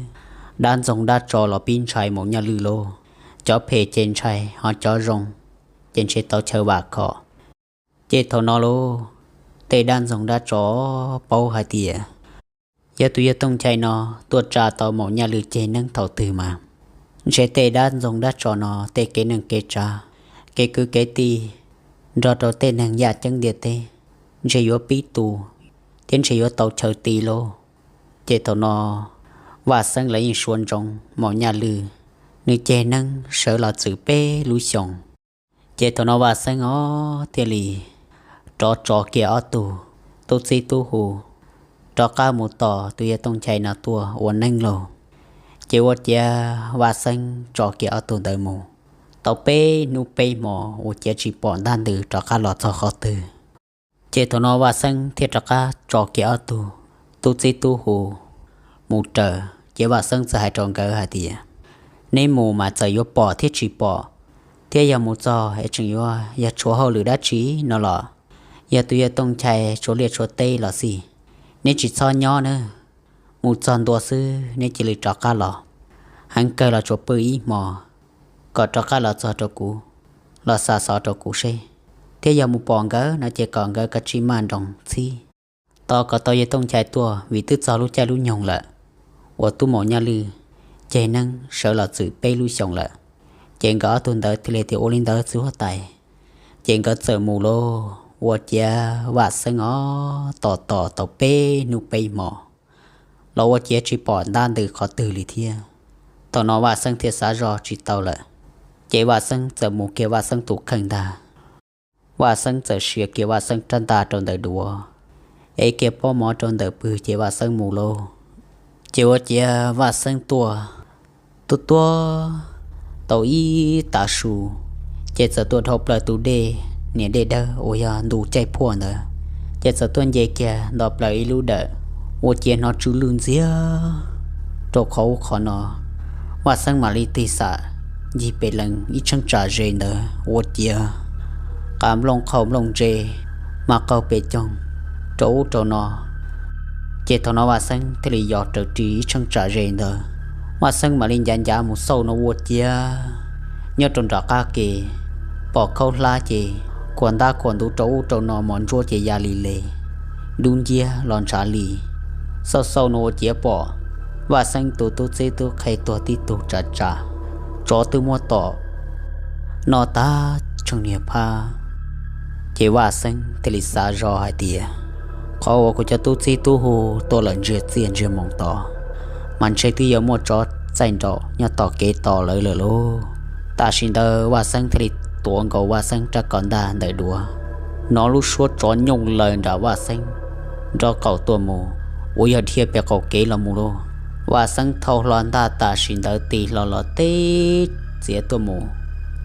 dab ntxoog dab tsov los pib ntshai Maum Nyaj Lwm lauj. Cov phem ces ntshai, ho cov zoo ces ntshe tau chaw vam khom. Ces thaum no lauj, tej dab ntxoog dab tsov paub hais tias yog tus yawg Tooj Nchai no tuaj tsa tau Maum Nyaj Lwm ceg neeb thaum twg mas, ntshe tej dab ntxoog dab tsov no tej kev neej kev tsav, kev kwv kev tij nrog rau tej neeg yaj ceeb ntiaj teb ntshe yuav pib tu thiab ntshe yuav tau chaw ti lauj. Ces thaum no Vaj Xeeb lawv yeej suav ntsoov Maum Nyaj Lwm nws ceg neeb sawv los txwm peb lub xyoos. Ces thaum no Vaj Xeeb os thiaj li rov tso kiag ob tug tub txib tub hu rov qab mus tos tus yawg Tooj Nchai no tuaj ua neeb lauj. Ces ua ciav Vaj Xeeb tso kiag ob tug ntawd mus tau peb hnub peb hmo ua ciav tsis pom ntab ntws rov qab los txog qhov twg. Ces thaum no Vaj Xeeb thiaj rov qab tso kiag ob tug tub txib tub hu mus raws. Ces Vaj Xeeb txawm hais rau nkawd hais tias, Neb mus mas txawm yuav pom thiab tsis pom, thiab yog mus txog es tseem yuav yog tshuav hauj lwm dab tsi no los, yog tus yawg Tooj Nchai tshuav liaj tshuav teb los xij, neb tsis txhob nyob nawb. Mus txog ntua xwb neb cia li rov qab los, heev kawg los tsuas pw ib hmo, kom rov qab los txog rau kuv, los xa xov rau kuv seb, thiab yog mus pom nkawd no ces kom nkawd kav tsij maj nroos txhib tos kom tau yawg Tooj Nchai tuaj, vim twb txog lub caij lub nyoog lawm uas tub maum Nyaj Lwj ceg neeb sawv los txwm peb lub xyoos lawm. Ces nkawd ob tug ntawd thiaj li tias ua li ntawd txiv huab tais. Ces nkawd txawm mus lauj, ua ciav Vaj Xeeb os, tos tos tau peb hnub peb hmo los ua ciav tsis pom ntab ntws qhov twg li thiab. Thaum no Vaj Xeeb thiaj xav zoj tsis tau lawm, ces Vaj Xeeb txawm mus kiag Vaj Xeeb tus kheej ntag. Vaj Xeeb txawm siav kiag Vaj Xeeb rab ntaj rau ntawm duav, ev kiag pob mov rau ntawm pwg ces Vaj Xeeb mus lauj. Ces ua ciav Vaj Xeeb tuaj, tuaj tuaj tau ib tav su, ces txawm tuaj dhau plaws tus dej, niam dej dawb uas yog ntu caij phuaj ntawd, ces txawm tuaj nce kiag nto plaws ib lub dawm, ua ciav hnov tsw lwj ntxiag rau qhov ub qhov no. Vaj Xeeb mam li tig xam ncig pem lees ib tsheej tsam ze ntawd ua ciav qav nplooj qhaus nplooj ntse mas qaug pes coog rau ub rau no. Ces thaum no Vaj Xeeb thiaj li yos raws ris ib tsheej tsam ze ntawd. Vaj Xeeb mam li ncav ncav mus xauj no ua ciav nyob rau nram qab ke pom khaub hlab ces khuam ntab khuam ntuv rau ub rau no, mos ntsuab ces ya li le, dub nciab los ntshav li. Xauj xauj no ua ciav pom Vaj Xeeb tus tub txib tub qhe tuag tib tug tsav tsam, tsov twb muab tom noj tag tshee niag phab. Ces Vaj Xeeb thiaj li xav zoj hais tias, qhov uas kuv cov tub txib tub hu tuaj lawm ntsiag txiaj ntsiag moos tod, mas ntshe twb yuav muaj tsov txaij nraum nyob tom kev tos lawv lawm lauj. Tam sim ntawd Vaj Xeeb thiaj li tuav nkaus Vaj Xeeb rab kaus ntaj ntawm duav, hnov lub suab tsov nyooj laws nram Vaj Xeeb nraub qaum tuaj mus, uas yog dhia pem qaum kev los mus lauj. Vaj Xeeb thau hlo ntaj tam sim ntawd tig hlo los tib txiav tuaj mus,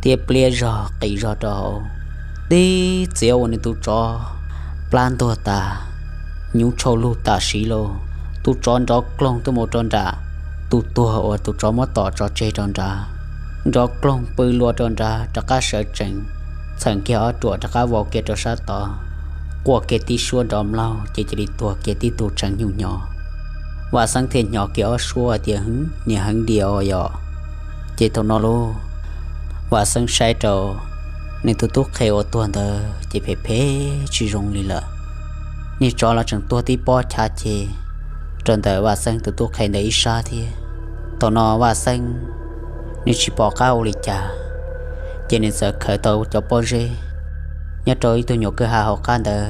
thiab pliab zog qis zog rau hauv, tib txiav ua nws tus tsov plab ntuag tas, hnyuv tshau lug tam sim lauj. Tus tsov nrov kloog tuaj mus rau nram tus tuag uas tus tsov muab tom tso tseg rau nrad, nrov kloog pw lua rau nrad rov qab sawv tsees, txheem kiag ob ruam rov qab vau kiag rau sab tod, quaj kiag tib suab nrov mlaug ces cia li tuag kiag tib tug tshee hnyuj hnyo. Vaj Xeeb thiaj hnyo kiag ob suab hais tias, hwv, niag heev diam os yom. Ces thaum no lauj, Vaj Xeeb saib rau nws tus tub qhe uas tuag ntawd ces phem phem tsis zoo li lawm. Niag tsov los tseem tuag tib pob chav ceg rau ntawm Vaj Xeeb tus tub qhe ntawd ib sab thiab. Thaum no Vaj Xeeb nws tsis pom qab ua li cas, ces nws txawm khaws tau cov pob zeb nyob rau ib tug nyuam kwj ha hauv qab ntawd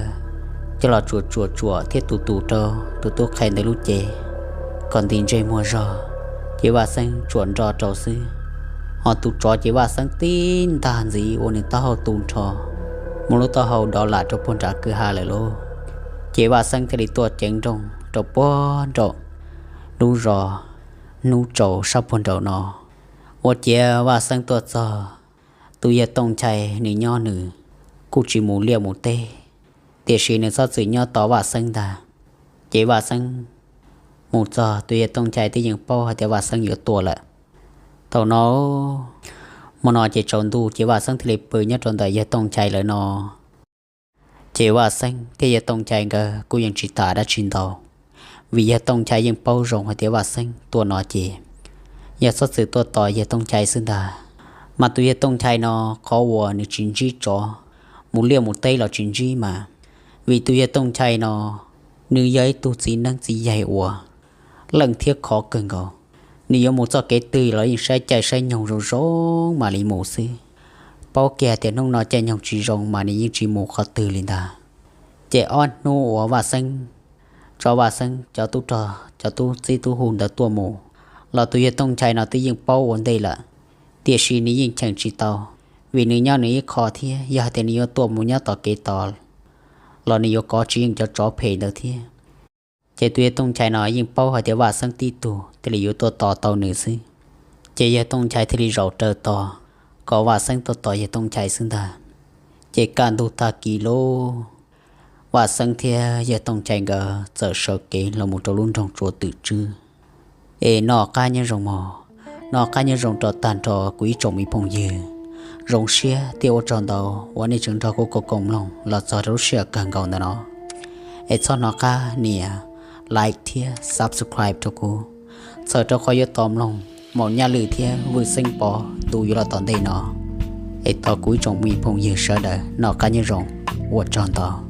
coj los tsuam tsuam tsuam thiab tu tu rau tus tub qhe ntawd lub cev kom nti ntsej muag zog, ces Vaj Xeeb tsuam nroj rau xwb. Ho tus tsov ces Vaj Xeeb tib ntag ntxiv ua nws taub hau tu nrho, muab lub taub hau dov lam rau puag nram kwj ha lawm lauj. Ces Vaj Xeeb thiaj li tuaj ceev nrooj rau puag nraum lub zos Hnub Tsaus sab puag nraum no. Ua ciav Vaj Xeeb tuaj txog, tus yawg Tooj Nchai nws nyob nws kuj tsis mus liaj mus teb, tiam sis nws txhob txwm nyob tos Vaj Xeeb ntag. Ces Vaj Xeeb mus txog, tus yawg Tooj Nchai twb yeej paub hais tias Vaj Xeeb yuav tuaj lawm. Thaum no hmo no ces tsaus ntuj ces Vaj Xeeb thiaj li pw nyob rau ntawm yawg Tooj Nchai lawv no. Ces Vaj Xeeb thiab yawg Tooj Nchai nkawd kuj yeej tsis tham dab tsi ntau, vim yawg Tooj Nchai yeej paub zoo hais tias Vaj Xeeb tuaj no ces yog txhob txwm tuaj tos yawg Tooj Nchai xwb ntag. Mas tus yawg Tooj Nchai no qhov uas nws tsis ntsib tsov, mus liaj mus teb los tsis ntsib mas, vim tus yawg Tooj Nchai no nws yog ib tug txiv neeb txiv yaig uas leej thiab khov kawg nkaus. Nws yuav mus txoj kev twg los yeej saib caij saib nyoog zoo zoo mam li mus xwb. Paub kiag tias hnub no caij nyoog tsis zoo mas nws yeej tsis mus qhov twg li ntag. Ces ob hnub uas Vaj Xeeb, tso Vaj Xeeb cov tub rog cov tub txib tub hu ntawd tuaj mus los tus yawg Tooj Nchai no twb yeej paub ua ntej lawm, tiam sis nws yeej cheem tsis tau, vim nws nyob nws ib qho thiab yog hais tias nws yuav tuaj mus nyob tom kev tos los nws yuav kov tsis yeej cov tsov phem ntawd thiab. Ces tus yawg Tooj Nchai no yeej paub hais tias Vaj Xeeb tib tug thiaj li yuav tuaj tos tau nws xwb. Ces yawg Tooj Nchai thiaj li zaum raws tos kom Vaj Xeeb tuaj tos yawg Tooj Nchai xwb ntag. Ces kaj ntug tag kis lauj, Vaj Xeeb thiab yawg Tooj Nchai nkawd txawm sawv kev los mus rau lub nroog Tsua Twm Tswb. Es noj qab nyob zoo mog, noj qab nyob zoo rau tag nrho kuv ib tsoom me phooj ywg. Zoo siab thiab ua tsaug ntau uas nej tseem nrog kuv koom koom mloog los txog rau lub sij hawm kawg nkaus ntawm no. Es txhob hnov qab nias like thiab subscribe rau kuv, txhawm rau qhov yuav tos mloog Maum Nyaj Lwm thiab Vwj Xeeb Pov tu yuav los tom ntej no. Es thov kuv ib tsoom me phooj ywg sawv daws noj qab nyob zoo, ua tsaug ntau.